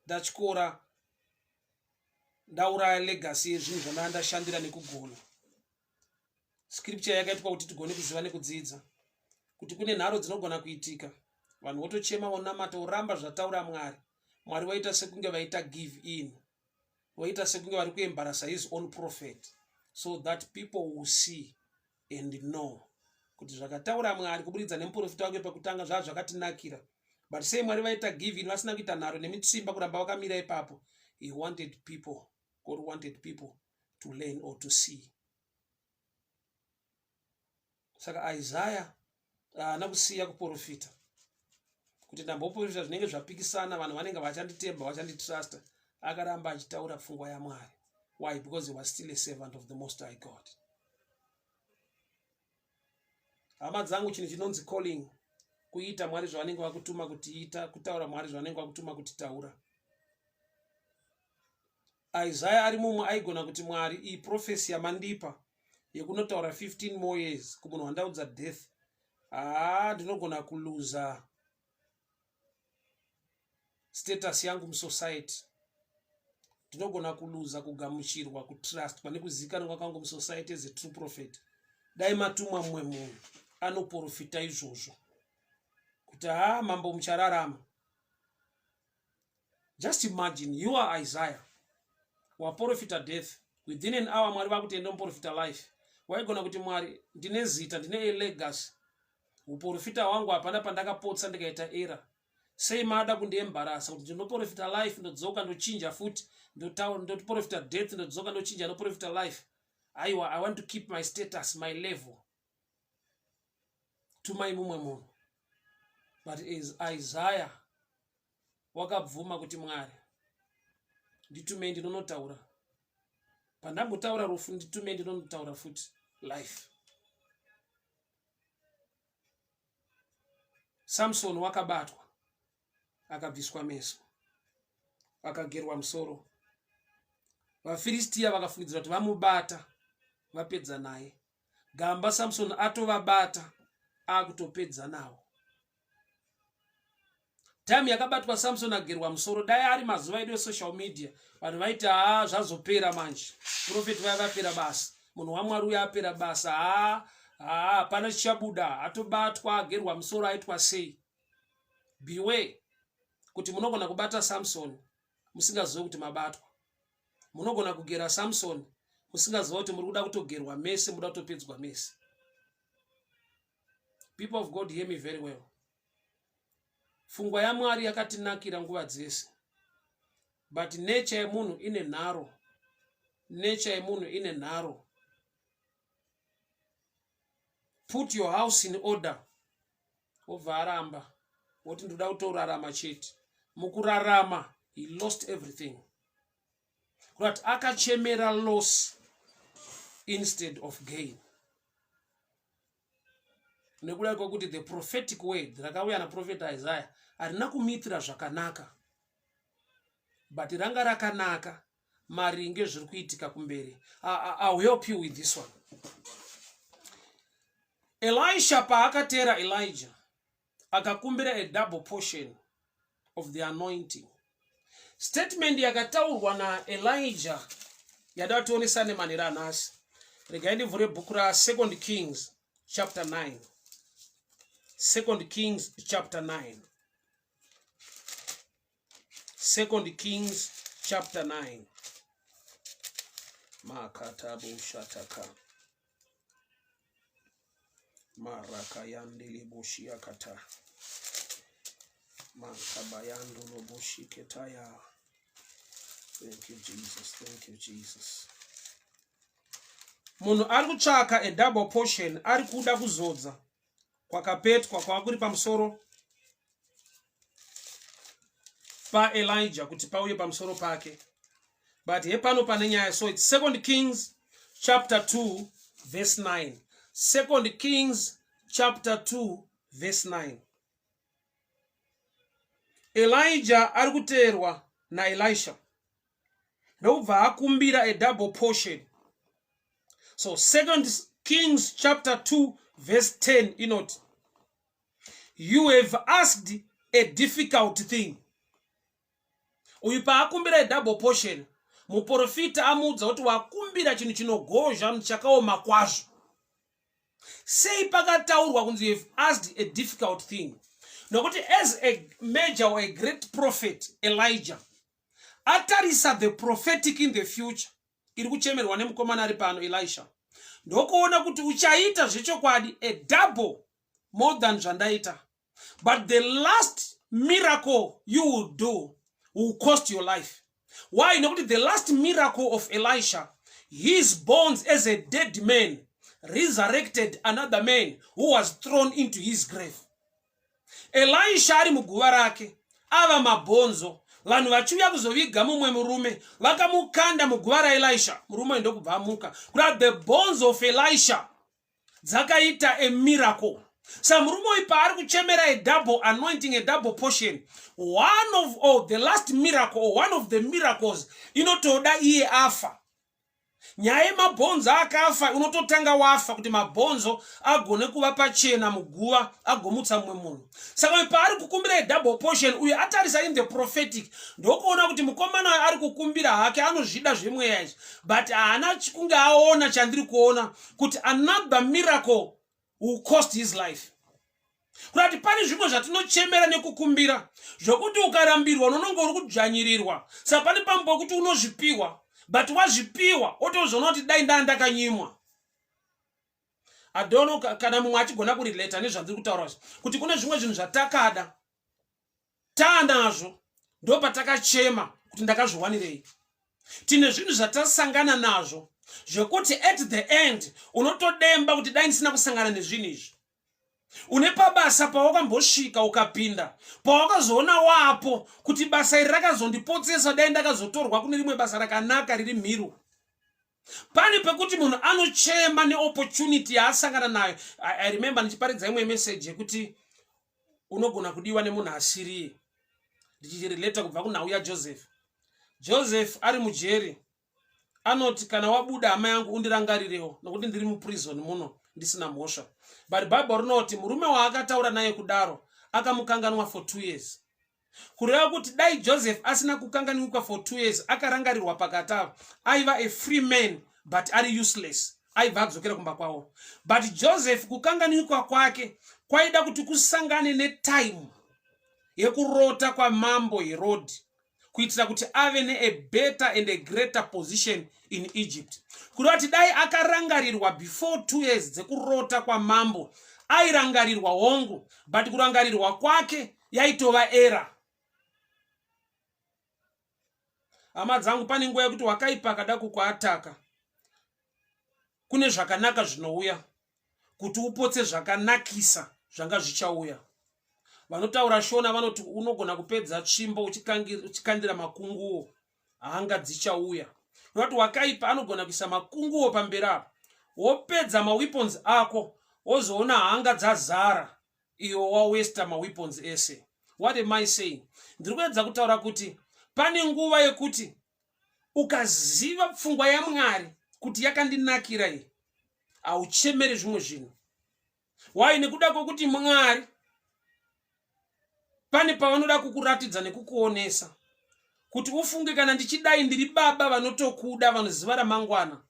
ndatyora ndauraya legacy yezvinhu zvandanga ndashandira nekugona scripture yakaitwa kuti tigone kuziva nekudzidza kuti kune nharo dzinogona kuitika vanhu votochema vonamata voramba zvataura mwari mwari vaita sekunge vaita give in voita sekunge vari kuembarasa his own prophet so that people will see and know kuti zvakataura mwari kuburidza nemuprofita wake pekutanga zvaa zvakatinakira but sei mwari vaita give in vasina kuita nharo nemitsimba kuramba vakamira ipapo he wanted people god wanted people to learn or to see saka isaya haana kusiya kuprofita kuti ndamboprofita zvinenge zvapikisana vanhu vanenge vachanditemba vachanditrusta akaramba achitaura pfungwa yamwari why because he was still a servant of the most high god hama dzangu chinhu chinonzi calling kuita mwari zvavanenge vakutuma kuti ita kutaura mwari zvavanenge vakutuma kuti taura. Isaya ari mumwe aigona kuti Mwari, iyi prophecy yamandipa yekunotaura 15 more years kumunhu wandaudza death, haa, ndinogona kuluza status yangu musociety, ndinogona kuluza kugamuchirwa, kutrustwa nekuzivikanwa kwangu musociety as a true prophet. Dai matumwa mumwe munhu anoprofita izvozvo kuti haa, mambo muchararama. Just imagine you are Isaiah, waprofita death, within an hour Mwari vakuti enda muprofita life. Waigona kuti, "Mwari, ndine zita, ndine a legacy, uprofita hwangu hapana pandakapotsa ndikaita error. Sei mada kundiembarasa kuti ndinoprofita life, ndodzoka ndochinja futi, ndoprofita death, ndodzoka ndochinja, ndoprofita life? Aiwa, I want to keep my status, my level. Tumai mumwe munhu." But as Isaiah wakabvuma kuti, "Mwari, nditumei ndinonotaura. Pandambotaura rufu, nditumei ndinonotaura futi life." Samson wakabatwa, akabviswa meso, akagerwa musoro. VaFiristiya vakafungidzira kuti vamubata, vapedza naye. Gamba Samson atovabata, akutopedza nawo. Time yakabatwa Samson agerwa musoro, dai ari mazuva edu esocial media, vanhu vaiti, "Haa, zvazopera manje, prophet vaya vapera basa, munhu waMwari uyo apera basa. Haa haa, hapana chichabuda, atobatwa, agerwa musoro, aitwa sei." Beware kuti munogona kubata Samson musingazivi kuti mabatwa. Munogona kugera Samson musingaziva kuti muri kuda kutogerwa mese, muda kutopedzwa mese. People of God, hear me very well. Pfungwa yaMwari yakatinakira nguva dzese, but nature yemunhu ine nharo. Nature yemunhu ine nharo. "Put your house in order," wobva aramba, woti, "Ndoda kutorarama chete." Mukurarama he lost everything, kurati akachemera loss instead of gain, nekuda kwekuti the prophetic word rakauya naprophet Isaiah harina kumuitira zvakanaka, but ranga rakanaka maringe zviri kuitika kumberi. I'll help you with this one. Elisha paakatera Elijah, akakumbira a double portion of the anointing. Statement yakataurwa naElijah yada tionesane manhero anhasi. Regai ndivhure bhuku raSecond Kings chapter 9. Second Kings chapter 9. Second Kings chapter 9. Makatabushataka marakayandilibushiakata mankabayandolobushiketaya. Thank you, Jesus. Thank you, Jesus. Munhu ari kutsvaka a double portion, ari kuda kuzodza kwakapetwa kwava kuri pamusoro paElijah kuti pauye pamusoro pake, but hepano pane nyaya. So it's Second Kings chapter 2 verse 9. Second Kings chapter 2 verse 9. Elijah ari kuteerwa naElisha, ndokubva akumbira a double portion. So Second Kings chapter 2 verse 10 inoti, "You have asked a difficult thing." Uyu paakumbira a double portion, muprofita amuudza kuti wakumbira chinhu chinogozha, chakaoma kwazvo. Sei pakataurwa kunzi "You have asked a difficult thing"? Nokuti as a major or a great prophet, Elijah atarisa the prophetic in the future iri kuchemerwa nemukomana ari pano, Elisha, ndokuona kuti uchaita zvechokwadi a double more than zvandaita, but the last miracle you will do will cost your life. Why? Nokuti the last miracle of Elisha, his bones as a dead man resurrected another man who was thrown into his grave. Elisha ari muguva rake ava mabhonzo, vanhu vachiuya kuzoviga mumwe murume, vakamukanda muguva raElisha, murume uyu ndokubva amuka. Kuda the bones of Elisha dzakaita a miracle. Sa murume uyu paari kuchemera a double anointing, a double portion, one of, oh, the last miracle or one of the miracles inotoda iye afa. Nyaya yemabhonzo akafa, unototanga wafa kuti mabhonzo agone kuva pachena muguva, agomutsa mumwe munhu. Saka uyu paari kukumbira a double portion, uyu atarisa in the prophetic, ndokuona kuti mukomana uyu ari kukumbira hake, anozvida zvemweya izvi, but haana kunge aona chandiri kuona kuti another miracle will cost his life. Kurati pane zvimwe zvatinochemera nekukumbira zvokuti ukarambirwa unononge uri kudzvanyirirwa. Saka pane pamwe pokuti unozvipiwa, but wazvipiwa otozoona kuti dai ndaa ndakanyimwa. Adono kana mumwe achigona kurelata nezvandiri kutaura izvi, kuti kune zvimwe zvinhu zvatakada taanazvo, ndopatakachema kuti ndakazviwanirei. Tine zvinhu zvatasangana nazvo zvekuti at the end unotodemba kuti dai ndisina kusangana nezvinhu izvi. Une pabasa pawakambosvika ukapinda, pawakazoona wapo kuti basa iri rakazondipotsesa, dai ndakazotorwa kune rimwe basa rakanaka riri mhiru. Pane pekuti munhu anochema neopportunity yaasangana nayo. I remember ndichiparidza imwe message yekuti unogona kudiwa nemunhu asiriye, ndichirelata kubva kunhau yaJoseph. Joseph ari mujeri anoti, "Kana wabuda, hama yangu, undirangarirewo, nokuti ndiri muprison muno ndisina mhosva." But Bible rinoti murume waakataura naye kudaro akamukanganwa for 2 years. Kureva kuti dai Joseph asina kukanganikwa for 2 years, akarangarirwa pakati avo, aiva a free man but ari useless, aibva adzokera kumba kwavo. But Joseph kukanganikwa kwake kwaida kuti kusangane netime yekurota kwamambo Herodhi, kuitira kuti ave nea better and a greater position in Egypt. Kureva kuti dai akarangarirwa before 2 years dzekurota kwamambo, airangarirwa hongu, but kurangarirwa kwake yaitova error. Hama dzangu, pane nguva yekuti wakaipa akada kukuattacka, kune zvakanaka zvinouya kuti upotse zvakanakisa zvanga zvichauya. Vanotaura Shona vanoti unogona kupedza tsvimbo uchikandira makunguo, hanga dzichauya. Nekuti wakaipa anogona kuisa makunguo pamberi apo, wopedza maweapons ako, wozoona hanga dzazara, iwo wawasta maweapons ese. What am I saying? Ndiri kuedza kutaura kuti pane nguva yekuti ukaziva pfungwa yaMwari kuti yakandinakira iyi, hauchemeri zvimwe zvinhu. Why? Nekuda kwekuti Mwari pane pavanoda kukuratidza nekukuonesa kuti ufunge, kana ndichidai ndiri baba vanotokuda, vanoziva ramangwana.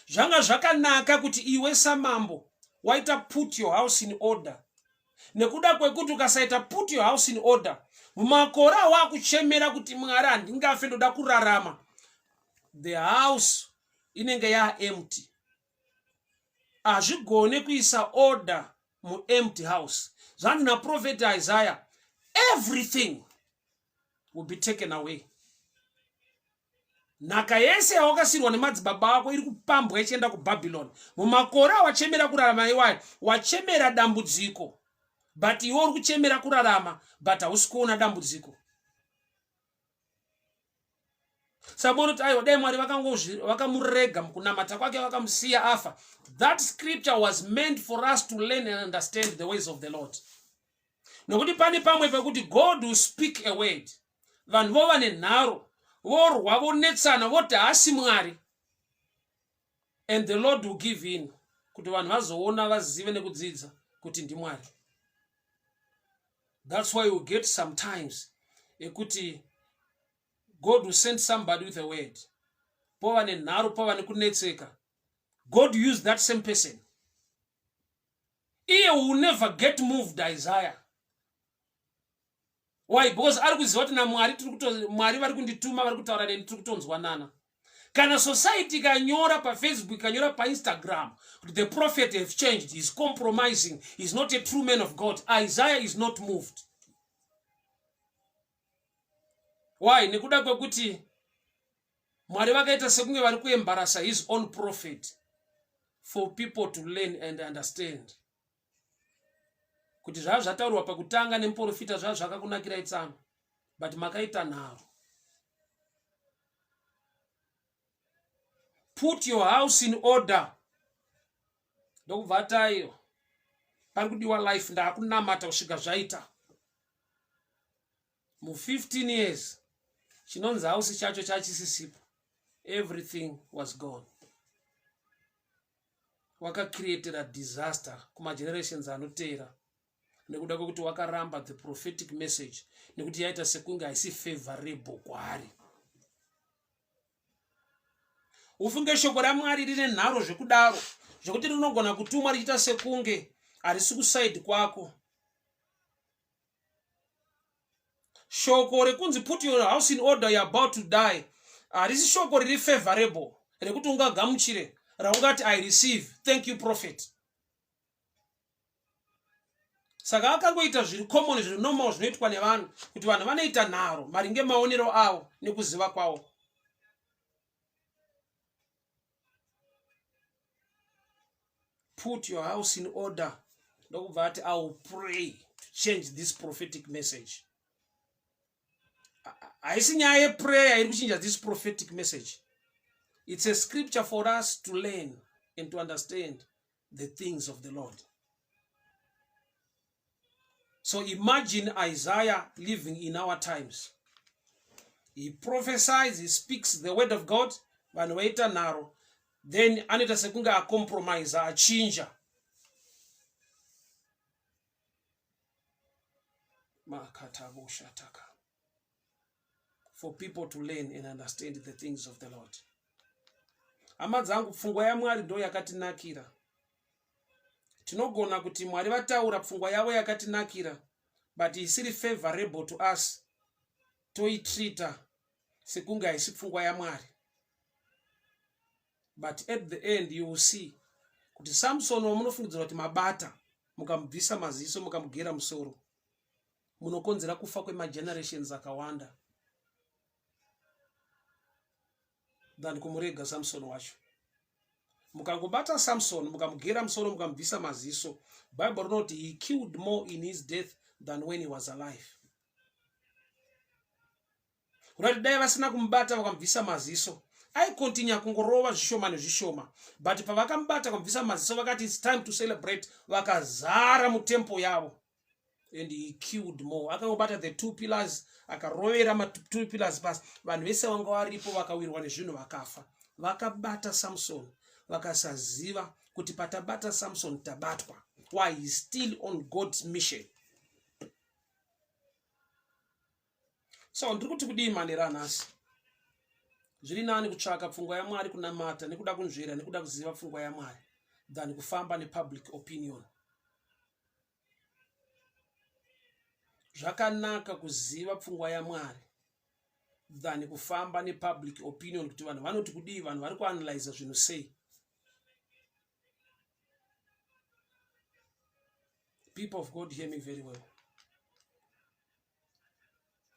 Zvanga zvakanaka kuti iwe samambo waita put your house in order, nekuda kwekuti ukasaita put your house in order, mumakore awakuchemera kuti Mwari, handingafe, ndoda kurarama, the house inenge yaempty. Hazvigone kuisa order muempty house. Zvanzi naprofeti Isaiah, everything will be taken away. Nhaka yese yawakasirwa nemadzibaba ako iri kupambwa ichienda kuBhabhironi. Mumakore awachemera kurarama iwayo, wachemera dambudziko, but iwe uri kuchemera kurarama, but hausi kuona dambudziko. Sabonoti aiwa, dai Mwari vakamurega mukunamata kwake, vakamusiya afa. That scripture was meant for us to learn and understand the ways of the Lord, nokuti pane pamwe pekuti God will speak a word, vanhu vova nenharo, vorwa, vonetsana, voti haasi Mwari, and the Lord will give in kuti vanhu vazoona, vazive nekudzidza kuti ndiMwari. That's why you get sometimes ekuti God will send somebody with a word, pova nenharo, pova nekunetseka. God use that same person. Iye will never get moved, Isaiah. Why? Because ari kuziva kuti naMwari, Mwari vari kundituma, vari kutaura neni, tiri kutonzwanana. Kana society ikanyora paFacebook, ikanyora paInstagram kuti the prophet have changed, is compromising, is not a true man of God, Isaiah is not moved. Why? Nekuda kwekuti Mwari vakaita sekunge vari kuembarasa his own prophet for people to learn and understand kuti zvava zvataurwa pakutanga nemuprofita zvava zvakakunakirai tsano, but makaita nharo. Put your house in order. Ndokubva taiyo. Pari kudiwa life, ndaakunamata kusvika zvaita. Mu 15 years chinonzi house chacho chachisisipo. Everything was gone. Wakacreatera disaster kumagenerations anoteera nekuda kwekuti wakaramba the prophetic message nekuti yaita sekunge haisi favorable kwaari. Ufunge shoko raMwari rine nharo zvekudaro zvekuti rinogona kutumwa richiita sekunge harisi kusaidi kwako. Shoko rekunzi put your house in order, you're about to die, harisi shoko riri favorable rekuti ungagamuchire, raungati I receive, thank you prophet. Saka akangoita zviri common, zviri normal, zvinoitwa nevanhu, kuti vanhu vanoita nharo maringe maonero avo nekuziva kwavo. Put your house in order, ndokubva ati I will pray to change this prophetic message. Haisi nyaya yeprayer iri kuchinja this prophetic message. It's a scripture for us to learn and to understand the things of the Lord. So imagine Isaiah living in our times. He prophesies, he speaks the word of God, vanhu vaita nharo, then anoita sekunge acompromise, achinja. Makataboshataka. For people to learn and understand the things of the Lord. Hama dzangu, pfungwa yaMwari ndo yakatinakira. Tinogona kuti Mwari vataura pfungwa yavo yakatinakira, but isiri favorable to us, toitreata sekunge haisi pfungwa yaMwari. But at the end you will see kuti Samson wamunofungidzira kuti mabata, mukamubvisa maziso, mukamugera musoro, munokonzera kufa kwemagenerations akawanda than kumurega Samson wacho. Mukangobata Samson, mukamugera musoro, mukamubvisa maziso, Bible rinoti he killed more in his death than when he was alive. Kunoti dai vasina kumubata vakamubvisa maziso, aikontinya kungorova zvishoma nezvishoma, but pavakamubata vakamubvisa maziso, vakati it's time to celebrate, vakazara mutemple yavo, and he killed more. Akangobata the two pillars, akarovera ma2 pillars pasi, vanhu vese vanga varipo vakawirwa nezvinhu vakafa. Vakabata Samson vakasaziva kuti patabata Samson tabatwa. Why? He still on God's mission. So ndiri kuti kudii manera anhasi? Zviri nani kutsvaka pfungwa yaMwari, kunamata nekuda kunzvera nekuda kuziva pfungwa yaMwari, than kufamba nepublic opinion. Zvakanaka kuziva pfungwa yaMwari than kufamba nepublic opinion, kuti vanhu vanoti kudii, vanhu vari kuanalyza zvinhu sei. People of God, hear me very well.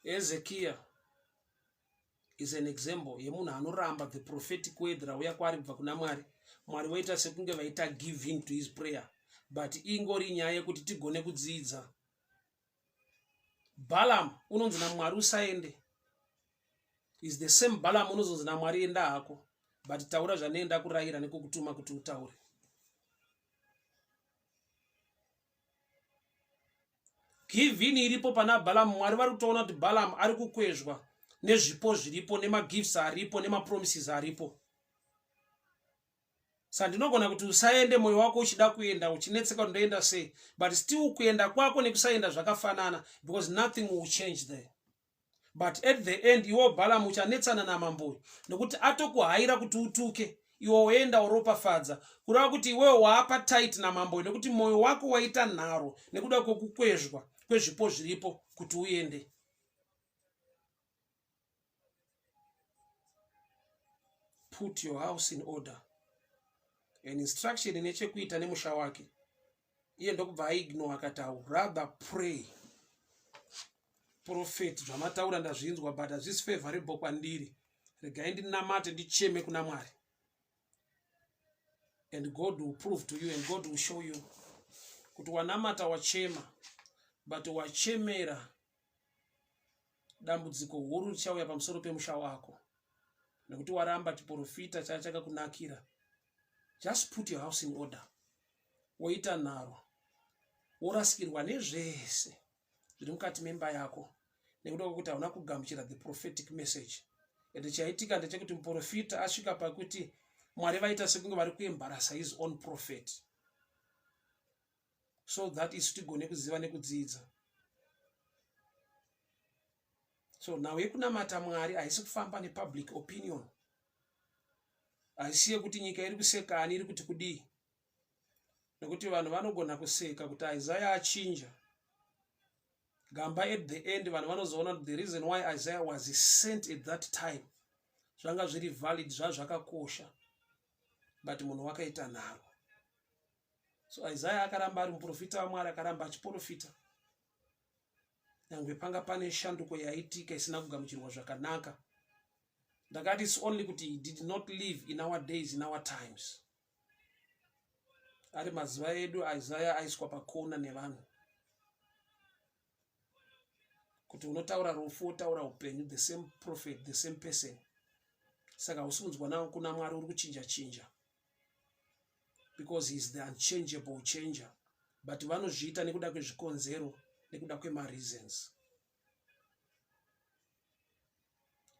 Ezekiel is an example yemunhu anoramba the prophetic word rauya kwaari kubva kuna Mwari. Mwari voita sekunge vaita give in to his prayer, but ingori nyaya yekuti tigone kudzidza. Balaam unonzi naMwari usaende, is the same Balaam unozonzi naMwari enda hako, but taura zvandienda kurayira nekukutuma kuti utaure. Give in iripo pana Balaam. Mwari vari kutoona kuti Balaam ari kukwezvwa nezvipo zviripo, nemagifts aripo, nemapromises aripo. Sa ndinogona kuti usaende, mwoyo wako uchida kuenda, uchinetseka kuti ndoenda sei, but still kuenda kwako nekusaenda zvakafanana, because nothing will change there. But at the end iwo Balaam uchanetsana namambo uyu nekuti atokuhaira kuti utuke, iwe woenda uropafadza, kureva kuti iwewo waapa tight namambo uyu nekuti mwoyo wako waita nharo nekuda kwekukwezvwa kwezvipo zviripo kuti uende. Put your house in order. An instruction ine chekuita nemusha wake, iye ndokubva aignore, akati I would rather pray. Prophet, zvamataura ndazvinzwa, but hazvisi favorable kwandiri. Regai ndinamate, ndicheme kuna Mwari, and God will prove to you and God will show you kuti wanamata, wachema, but wachemera dambudziko huru richauya pamusoro pemusha wako nekuti waramba chiprofita chachakakunakira. Just put your house in order. Woita nharo. Worasikirwa nezvese zviri mukati memba yako nekuda kwekuti hauna kugamuchira the prophetic message. And chaitika ndechekuti muprofita asvika pakuti Mwari vaita sekunge vari kuembarasa his own prophet so that isu tigone kuziva nekudzidza. So nhau yekunamata Mwari haisi kufamba nepublic opinion, haisi yekuti nyika iri kusekani iri kuti kudii, nekuti vanhu vanogona kuseka kuti Isaiah achinja gamba. At the end vanhu vanozoona kuti the reason why Isaiah was sent at that time zvanga zviri valid, zvazvakakosha, but munhu wakaita nharo. So Isaiah akaramba ari muprofita waMwari, akaramba achiprofita nyangwe panga pane shanduko yaitika isina kugamuchirwa zvakanaka. Ndakati it's only kuti he did not live in our days, in our times. Ari mazuva edu Isaiah aiswa pakona nevanhu kuti unotaura rufu wotaura upenyu, the same prophet, the same person. Saka hausi kunzwa kuna Mwari, uri kuchinja chinja, because he is the unchangeable changer. But vanozviita nekuda kwezvikonzero, nekuda kwemareasons.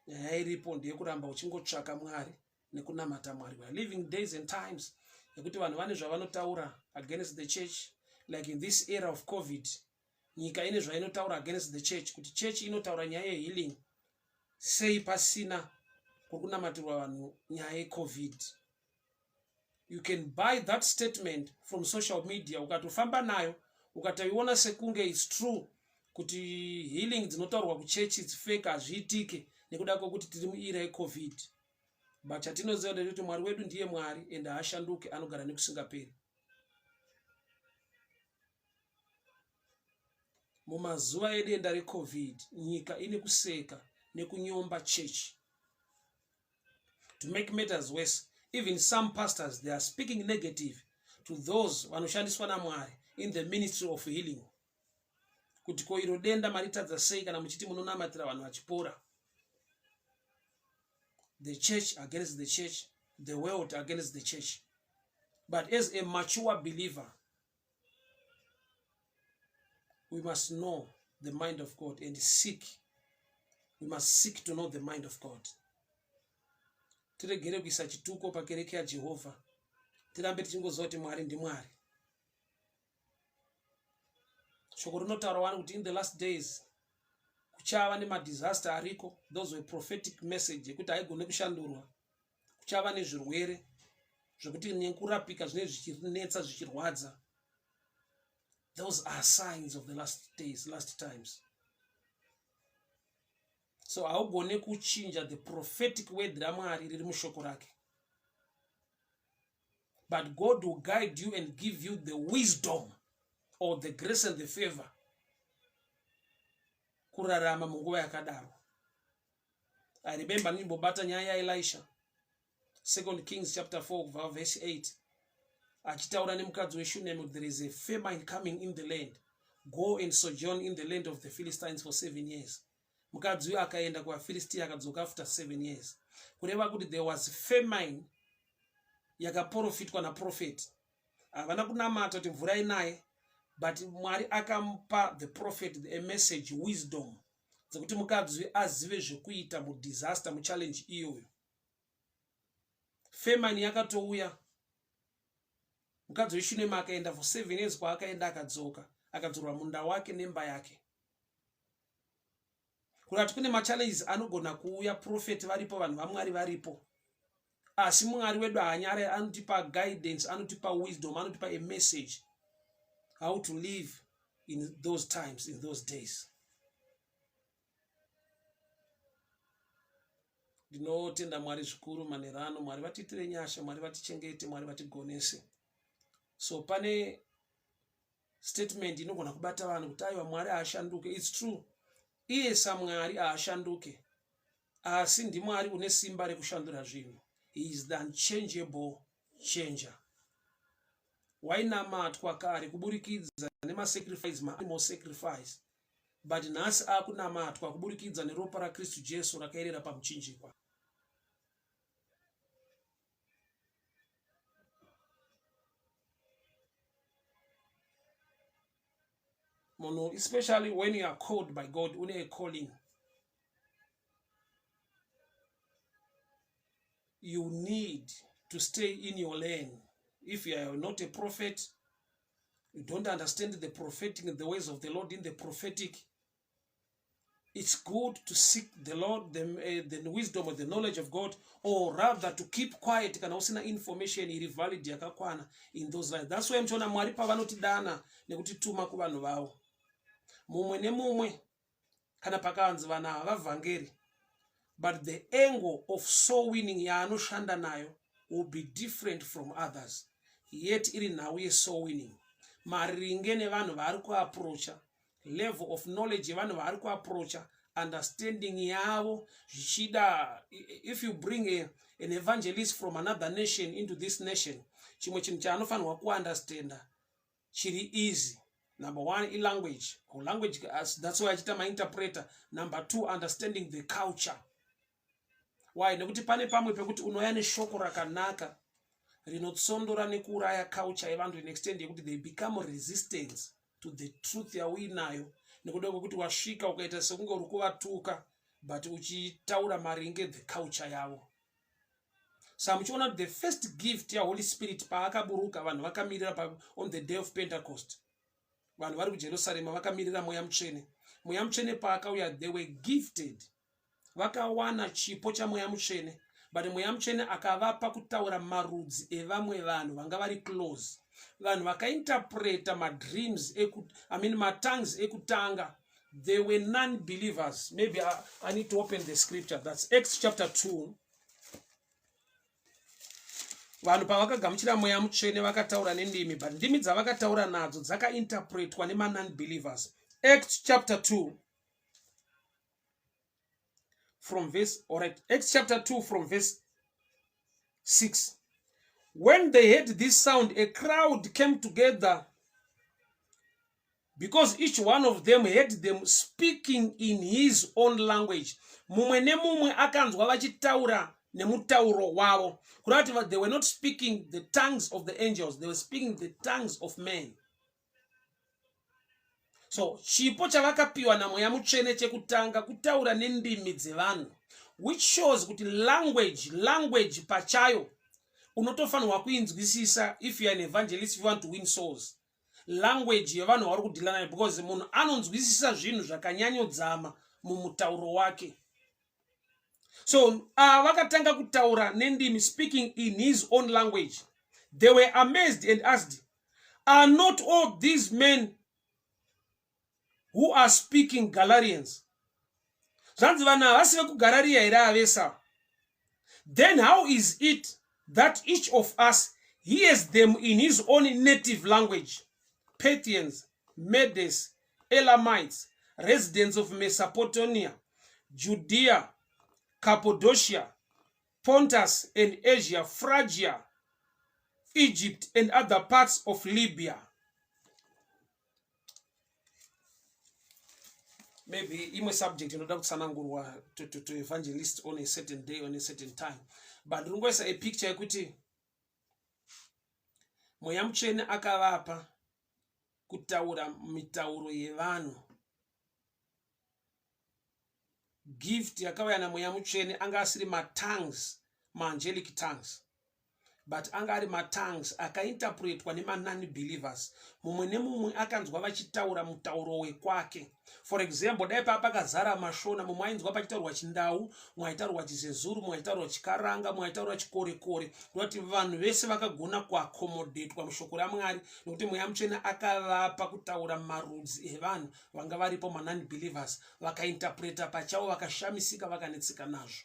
Nyaya iripo ndeyekuramba uchingotsvaka Mwari nekunamata Mwari. We are living days and times yekuti vanhu vane zvavanotaura against the church. Like in this era of COVID, nyika ine zvainotaura against the church, kuti church inotaura nyaya yehealing sei pasina kuri kunamatirwa vanhu nyaya yeCOVID. You can buy that statement from social media, ukatofamba nayo, ukatoiona sekunge its true kuti healing dzinotaurwa kuchechi its fake, hazviitike nekuda kwekuti tiri muira yeCOVID. But chatinoziva ndechekuti Mwari wedu ndiye Mwari and haashanduke, anogara nekusingaperi. Mumazuva edenda reCOVID, nyika ine kuseka nekunyomba church. To make matters worse, even some pastors, they are speaking negative to those vanoshandiswa naMwari in the ministry of healing, kuti ko iro denda maritadza sei kana muchiti munonamatira vanhu vachipora? The church against the church, the world against the church. But as a mature believer, we must know the mind of God and seek. We must seek to know the mind of God. Tiregere kuisa chituko pakereke yaJehovha, tirambe tichingoziva kuti Mwari ndiMwari. Shoko rinotaura wani kuti in the last days kuchava nemadisaster ariko. Those were prophetic message yekuti haigone kushandurwa. Kuchava nezvirwere zvekuti nekurapika zvinenge zvichinetsa, zvichirwadza. Those are signs of the last days, last times. So haugone kuchinja the prophetic word raMwari riri mushoko rake, but God will guide you and give you the wisdom or the grace and the favor kurarama munguva yakadaro. I remember ndichimbobata nyaya yaElisha, Second Kings chapter 4 kubva verse 8, achitaura nemukadzi weShunemi, there is a famine coming in the land, go and sojourn in the land of the Philistines for 7 years. Mukadzi uyu akaenda kuvaFilistia, akadzoka after 7 years. Kureva kuti there was famine yakaprofitwa naprofeti. Havana kunamata kuti mvura inaye, but Mwari akamupa the prophet a message, wisdom dzekuti mukadzi uyu azive zvekuita mudisaster, muchallenge iyoyo. Famine yakatouya, mukadzi weShunema akaenda for 7 years. Kwaakaenda akadzoka, akadzorwa munda wake nemba yake. Kurati kune machallenges anogona kuuya, profeti varipo, vanhu vaMwari varipo, asi Mwari wedu haanyare. Anotipa guidance, anotipa wisdom, anotipa a message how to live in those times, in those days. Ndinotenda Mwari zvikuru manheru ano. Mwari vatiitire nyasha, Mwari vatichengete, Mwari vatigonese. So pane statement inogona kubata vanhu kuti aiwa, Mwari haashanduke. Its true, iye saMwari haashanduke, asi ndiMwari une simba rekushandura zvinhu. He is the unchangeable changer. Wainamatwa kare kuburikidza nemasacrifice, maanimal sacrifice, but nhasi akunamatwa kuburikidza neropa raKristu Jesu rakaerera pamuchinjikwa. Munhu, especially when you are called by God, une a calling, you need to stay in your lane. If you are not a prophet, you don't understand the prophetic, the ways of the Lord in the prophetic, it's good to seek the Lord, the wisdom or the knowledge of God, or rather to keep quiet kana usina information iri valid yakakwana in those lines. That's why muchiona Mwari pavanotidana nekutituma kuvanhu vavo, mumwe nemumwe, kana pakanzi vanhu ava vavhangeri, but the angle of soul winning yaanoshanda nayo will be different from others, yet iri nhau yesoul winning. Maringe nevanhu vaari kuaproacha, level of knowledge yevanhu vaari kuaproacha, understanding yavo, zvichida if you bring an evangelist from another nation into this nation, chimwe chinhu chaanofanirwa kuunderstanda chiri easy, number one, ilanguage or language, that's why achiita mainterpreter. Number two, understanding the culture. Why? Nekuti pane pamwe pekuti unouya neshoko rakanaka rinotsondora nekuuraya culture yevanhu in extent yekuti they become resistance to the truth yauinayo, nekuda kwekuti wasvika ukaita sekunge uri kuvatuka, but uchitaura maringe the culture yavo. Saka muchiona kuti the first gift yaHoly Spirit paakaburuka, vanhu vakamirira on the day of Pentecost, vanhu vari kuJerusarema vakamirira Mweya Mutsvene. Mweya Mutsvene paakauya, they were gifted, vakawana chipo chaMweya Mutsvene, but Mweya Mutsvene akavapa kutaura marudzi evamwe vanhu vanga vari close. Vanhu vakainterpreta madreams, I mean matongues ekutanga, they were non-believers. Maybe I need to open the scripture. That's Acts chapter 2. Vanhu pavakagamuchira Mweya Mutsvene vakataura nendimi, but ndimi dzavakataura nadzo dzakainterpretwa nemanon-believers. Acts chapter 2 from verse, all right, Acts chapter 2 from verse 6. When they heard this sound, a crowd came together because each one of them heard them speaking in his own language. Mumwe nemumwe akanzwa vachitaura nemutauro wavo, kureva kuti they were not speaking the tongues of the angels, they were speaking the tongues of men. So chipo chavakapiwa naMweya Mutsvene chekutanga kutaura nendimi dzevanhu, which shows kuti language pachayo unotofanirwa kuinzwisisa if you are an evangelist, if you want to win souls, language yevanhu vari kudhila nayo, because munhu anonzwisisa zvinhu zvakanyanyodzama mumutauro wake. So vakatanga kutaura nendimi, speaking in his own language. They were amazed and asked, "Are not all these men who are speaking Galileans?" Zvanzi vanhu havasi vekuGarariya here avesa? "Then how is it that each of us hears them in his own native language? Parthians, Medes, Elamites, residents of Mesopotamia, Judea, Cappadocia, Pontus and Asia, Phrygia, Egypt and other parts of Libya." Maybe imwe subject inoda kutsanangurwa to evangelist on a certain day, on a certain time, but ndinongoisa a picture yekuti Mweya Mutsvene akavapa kutaura mitauro yevanhu. Gift yakauya naMweya Mutsvene anga asiri matongues, maangelic tongues, but anga ari matongues akainterpretwa nemanon believers. Mumwe nemumwe akanzwa vachitaura mutauro wekwake. For example, dai paa pakazara maShona, mumwe ainzwa pachitaurwa chiNdau, mumwe aitaurwa chiZezuru, mumwe aitaurwa chiKaranga, mumwe aitaurwa chiKorekore, nekuti vanhu vese vakagona kuaccommodatwa mushoko raMwari, nekuti Mweya Mutsvene akavapa kutaura marudzi evanhu vanga varipo, manon believers vakainterpreta pachavo, vakashamisika, vakanetseka nazvo.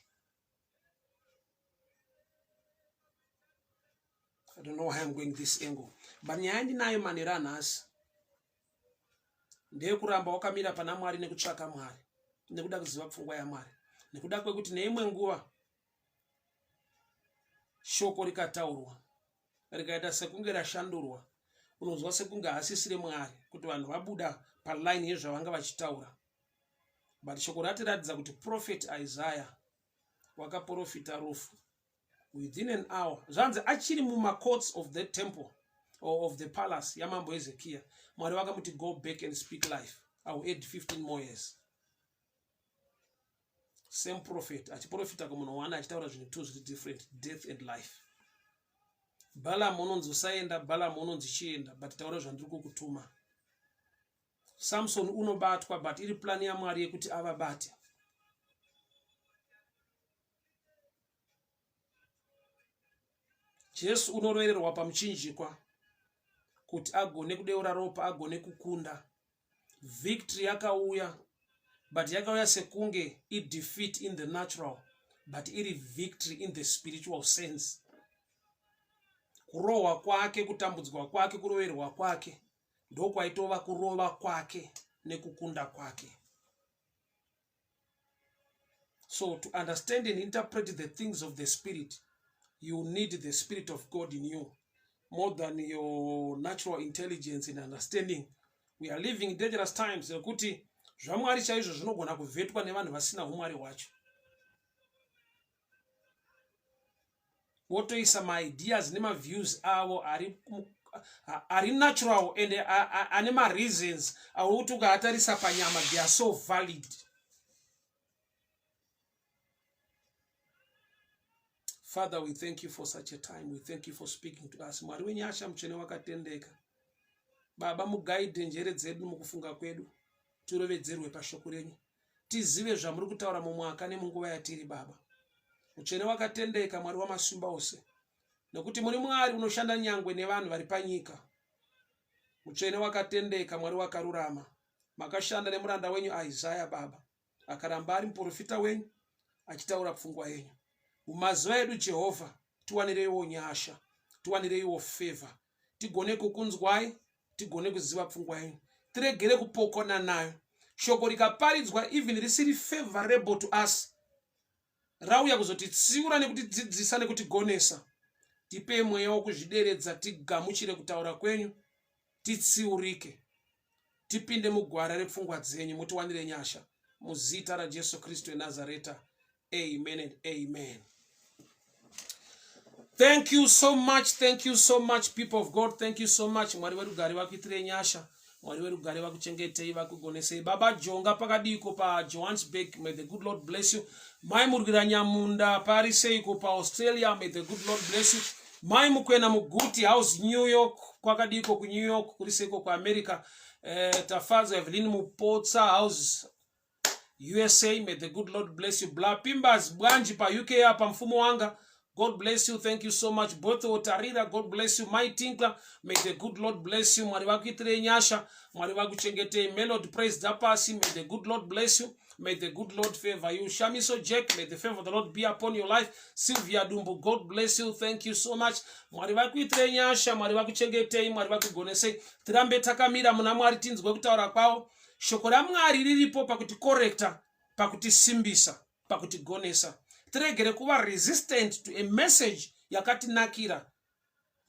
I don't know why I'm going this angle, but nyaya yandinayo manheru anhasi ndeyekuramba wakamira pana Mwari nekutsvaka Mwari nekuda kuziva pfungwa yaMwari, nekuda kwekuti neimwe nguva shoko rikataurwa rikaita sekunge rashandurwa, unonzwa sekunge hasisiri Mwari, kuti vanhu vabuda paline yezvavanga vachitaura. But shoko ratiratidza kuti Prophet Isaiah wakaprofita rufu within an hour. Zvanzi achiri mumacourts of the temple. or of the palace yamambo Hezekiah. Mwari vakamuti go back and speak life. I will add 15 more years. Same prophet achiprofita kumunhu one achitaura zvinhu two zviri different, death and life. Balaam unonzi usaenda, Balaam unonzi chienda, but taura zvandiri kukutuma. Samson unobatwa but iri plan yaMwari yekuti avabate. Jesu unorovererwa pamuchinjikwa kuti agone kudeura ropa agone kukunda. Victory yakauya but yakauya sekunge idefeat in the natural but iri victory in the spiritual sense. Kurohwa kwake, kutambudzwa kwake, kuroverwa kwake ndokwaitova kurova kwake nekukunda kwake. So to understand and interpret the things of the spirit, you need the spirit of God in you more than your natural intelligence and understanding. We are living in dangerous times yekuti zvaMwari chaizvo zvinogona kuvhetwa nevanhu vasina umwari hwacho. Votoisa maideas nemaviews avo ari, ari natural and ane mareasons auti ukaatarisa panyama they are so valid. Father, we thank you for such a time. We thank you for speaking to us. Mwari wenyasha mutsvene wakatendeka. Baba, mugaidhe njere dzedu mukufunga kwedu. Tirovedzerwe pashoko renyu. Tizive zvamuri kutaura mumwaka nemunguva yatiri, Baba. Mutsvene wakatendeka, Mwari wamasimba ose. Nekuti muri Mwari unoshanda nyangwe nevanhu vari panyika. Mutsvene wakatendeka, Mwari wakarurama. Makashanda nemuranda wenyu Isaya, Baba. Akaramba ari muprofita wenyu achitaura pfungwa yenyu. Mumazuva edu, Jehovha, tiwanireiwo nyasha, tiwanireiwo favor, tigone kukunzwai, tigone kuziva pfungwa yenyu, tiregere kupokona nayo. Shoko rikaparidzwa even risiri favorable to us, rauya kuzotitsiura nekutidzidzisa nekutigonesa. Tipei mweya wokuzvideredza, tigamuchire kutaura kwenyu, titsiurike, tipinde mugwara repfungwa dzenyu, mutiwanire nyasha muzita raJesu Kristu eNazareta. Amen and amen. Thank you so much, thank you so much, people of God. Thank you so much. Mwari werugare vakuitirei nyasha. Mwari werugare vakuchengetei, vakugonesei. Baba Jonga pakadiko paJohannesburg, may the good Lord bless you. Mai Murwira Nyamunda pari seiko paAustralia, may the good Lord bless you. Mai Mukwena Muguti, house New York, kwakadiko kuNew York, kuri seiko kuAmerica. Tafadzwa Evelyn Mupotsa, house USA, may the good Lord bless you. Bla Pimbas Bwanji pa UK apa mfumo wanga. God bless you. Thank you so much. Both Otarira, God bless you. My Tinkler, may the good Lord bless you. Mwari vakuitirei nyasha. Mwari vakuchengetei. Melody Praise Dapasi, may the good Lord bless you. May the good Lord favor you. Shamiso Jack, may the favor of the Lord be upon your life. Sylvia Dumbu, God bless you. Thank you so much. Mwari vakuitirei nyasha. Mwari vakuchengetei. Mwari vakugonesei. Tirambe takamira muna Mwari tinzwe kutaura kwavo. Shoko raMwari riripo pakutikorekta, pakutisimbisa, pakutigonesa. Tiregere kuva resistant to a message yakatinakira,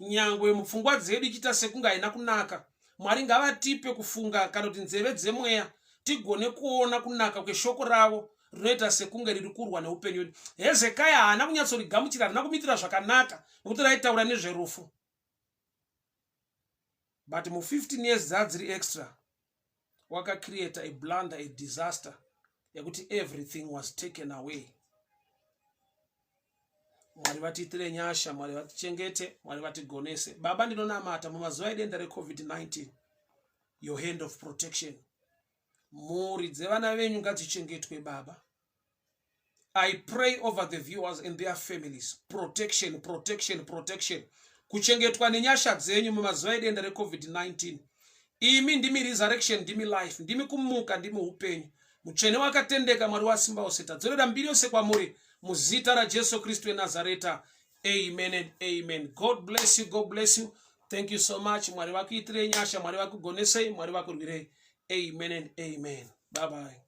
nyangwe mupfungwa dzedu ichiita sekunge haina kunaka. Mwari ngavatipe kufunga kana kuti nzeve dzemweya, tigone kuona kunaka kweshoko ravo rinoita sekunge riri kurwa neupenyu hwedu. Hezekiah haana kunyatsorigamuchira, harina kumuitira zvakanaka nekuti raitaura nezverufu. But mu15 years dzadziri extra, wakacreata a blunder, a disaster yekuti everything was taken away. Mwari vatiitire nyasha, Mwari vatichengete, Mwari vatigonese. Baba, ndinonamata mumazuva edenda recovid-19, your hand of protection, mhuri dzevana venyu ngadzichengetwe. Baba, I pray over the viewers and their families. Protection, protection, protection. Kuchengetwa nenyasha dzenyu mumazuva edenda recovid-19. Imi ndimi resurrection, ndimi life, ndimi kumuka, ndimi upenyu. Mutsvene wakatendeka, Mwari wasimba ose, tadzorera mbiri yose kwamuri muzita raJesu Kristu weNazareta. Amen and amen. God bless you, God bless you. Thank you so much. Mwari vakuitirei nyasha, Mwari vakugonesei, Mwari vakurwirei. Amen and amen. Bye bye.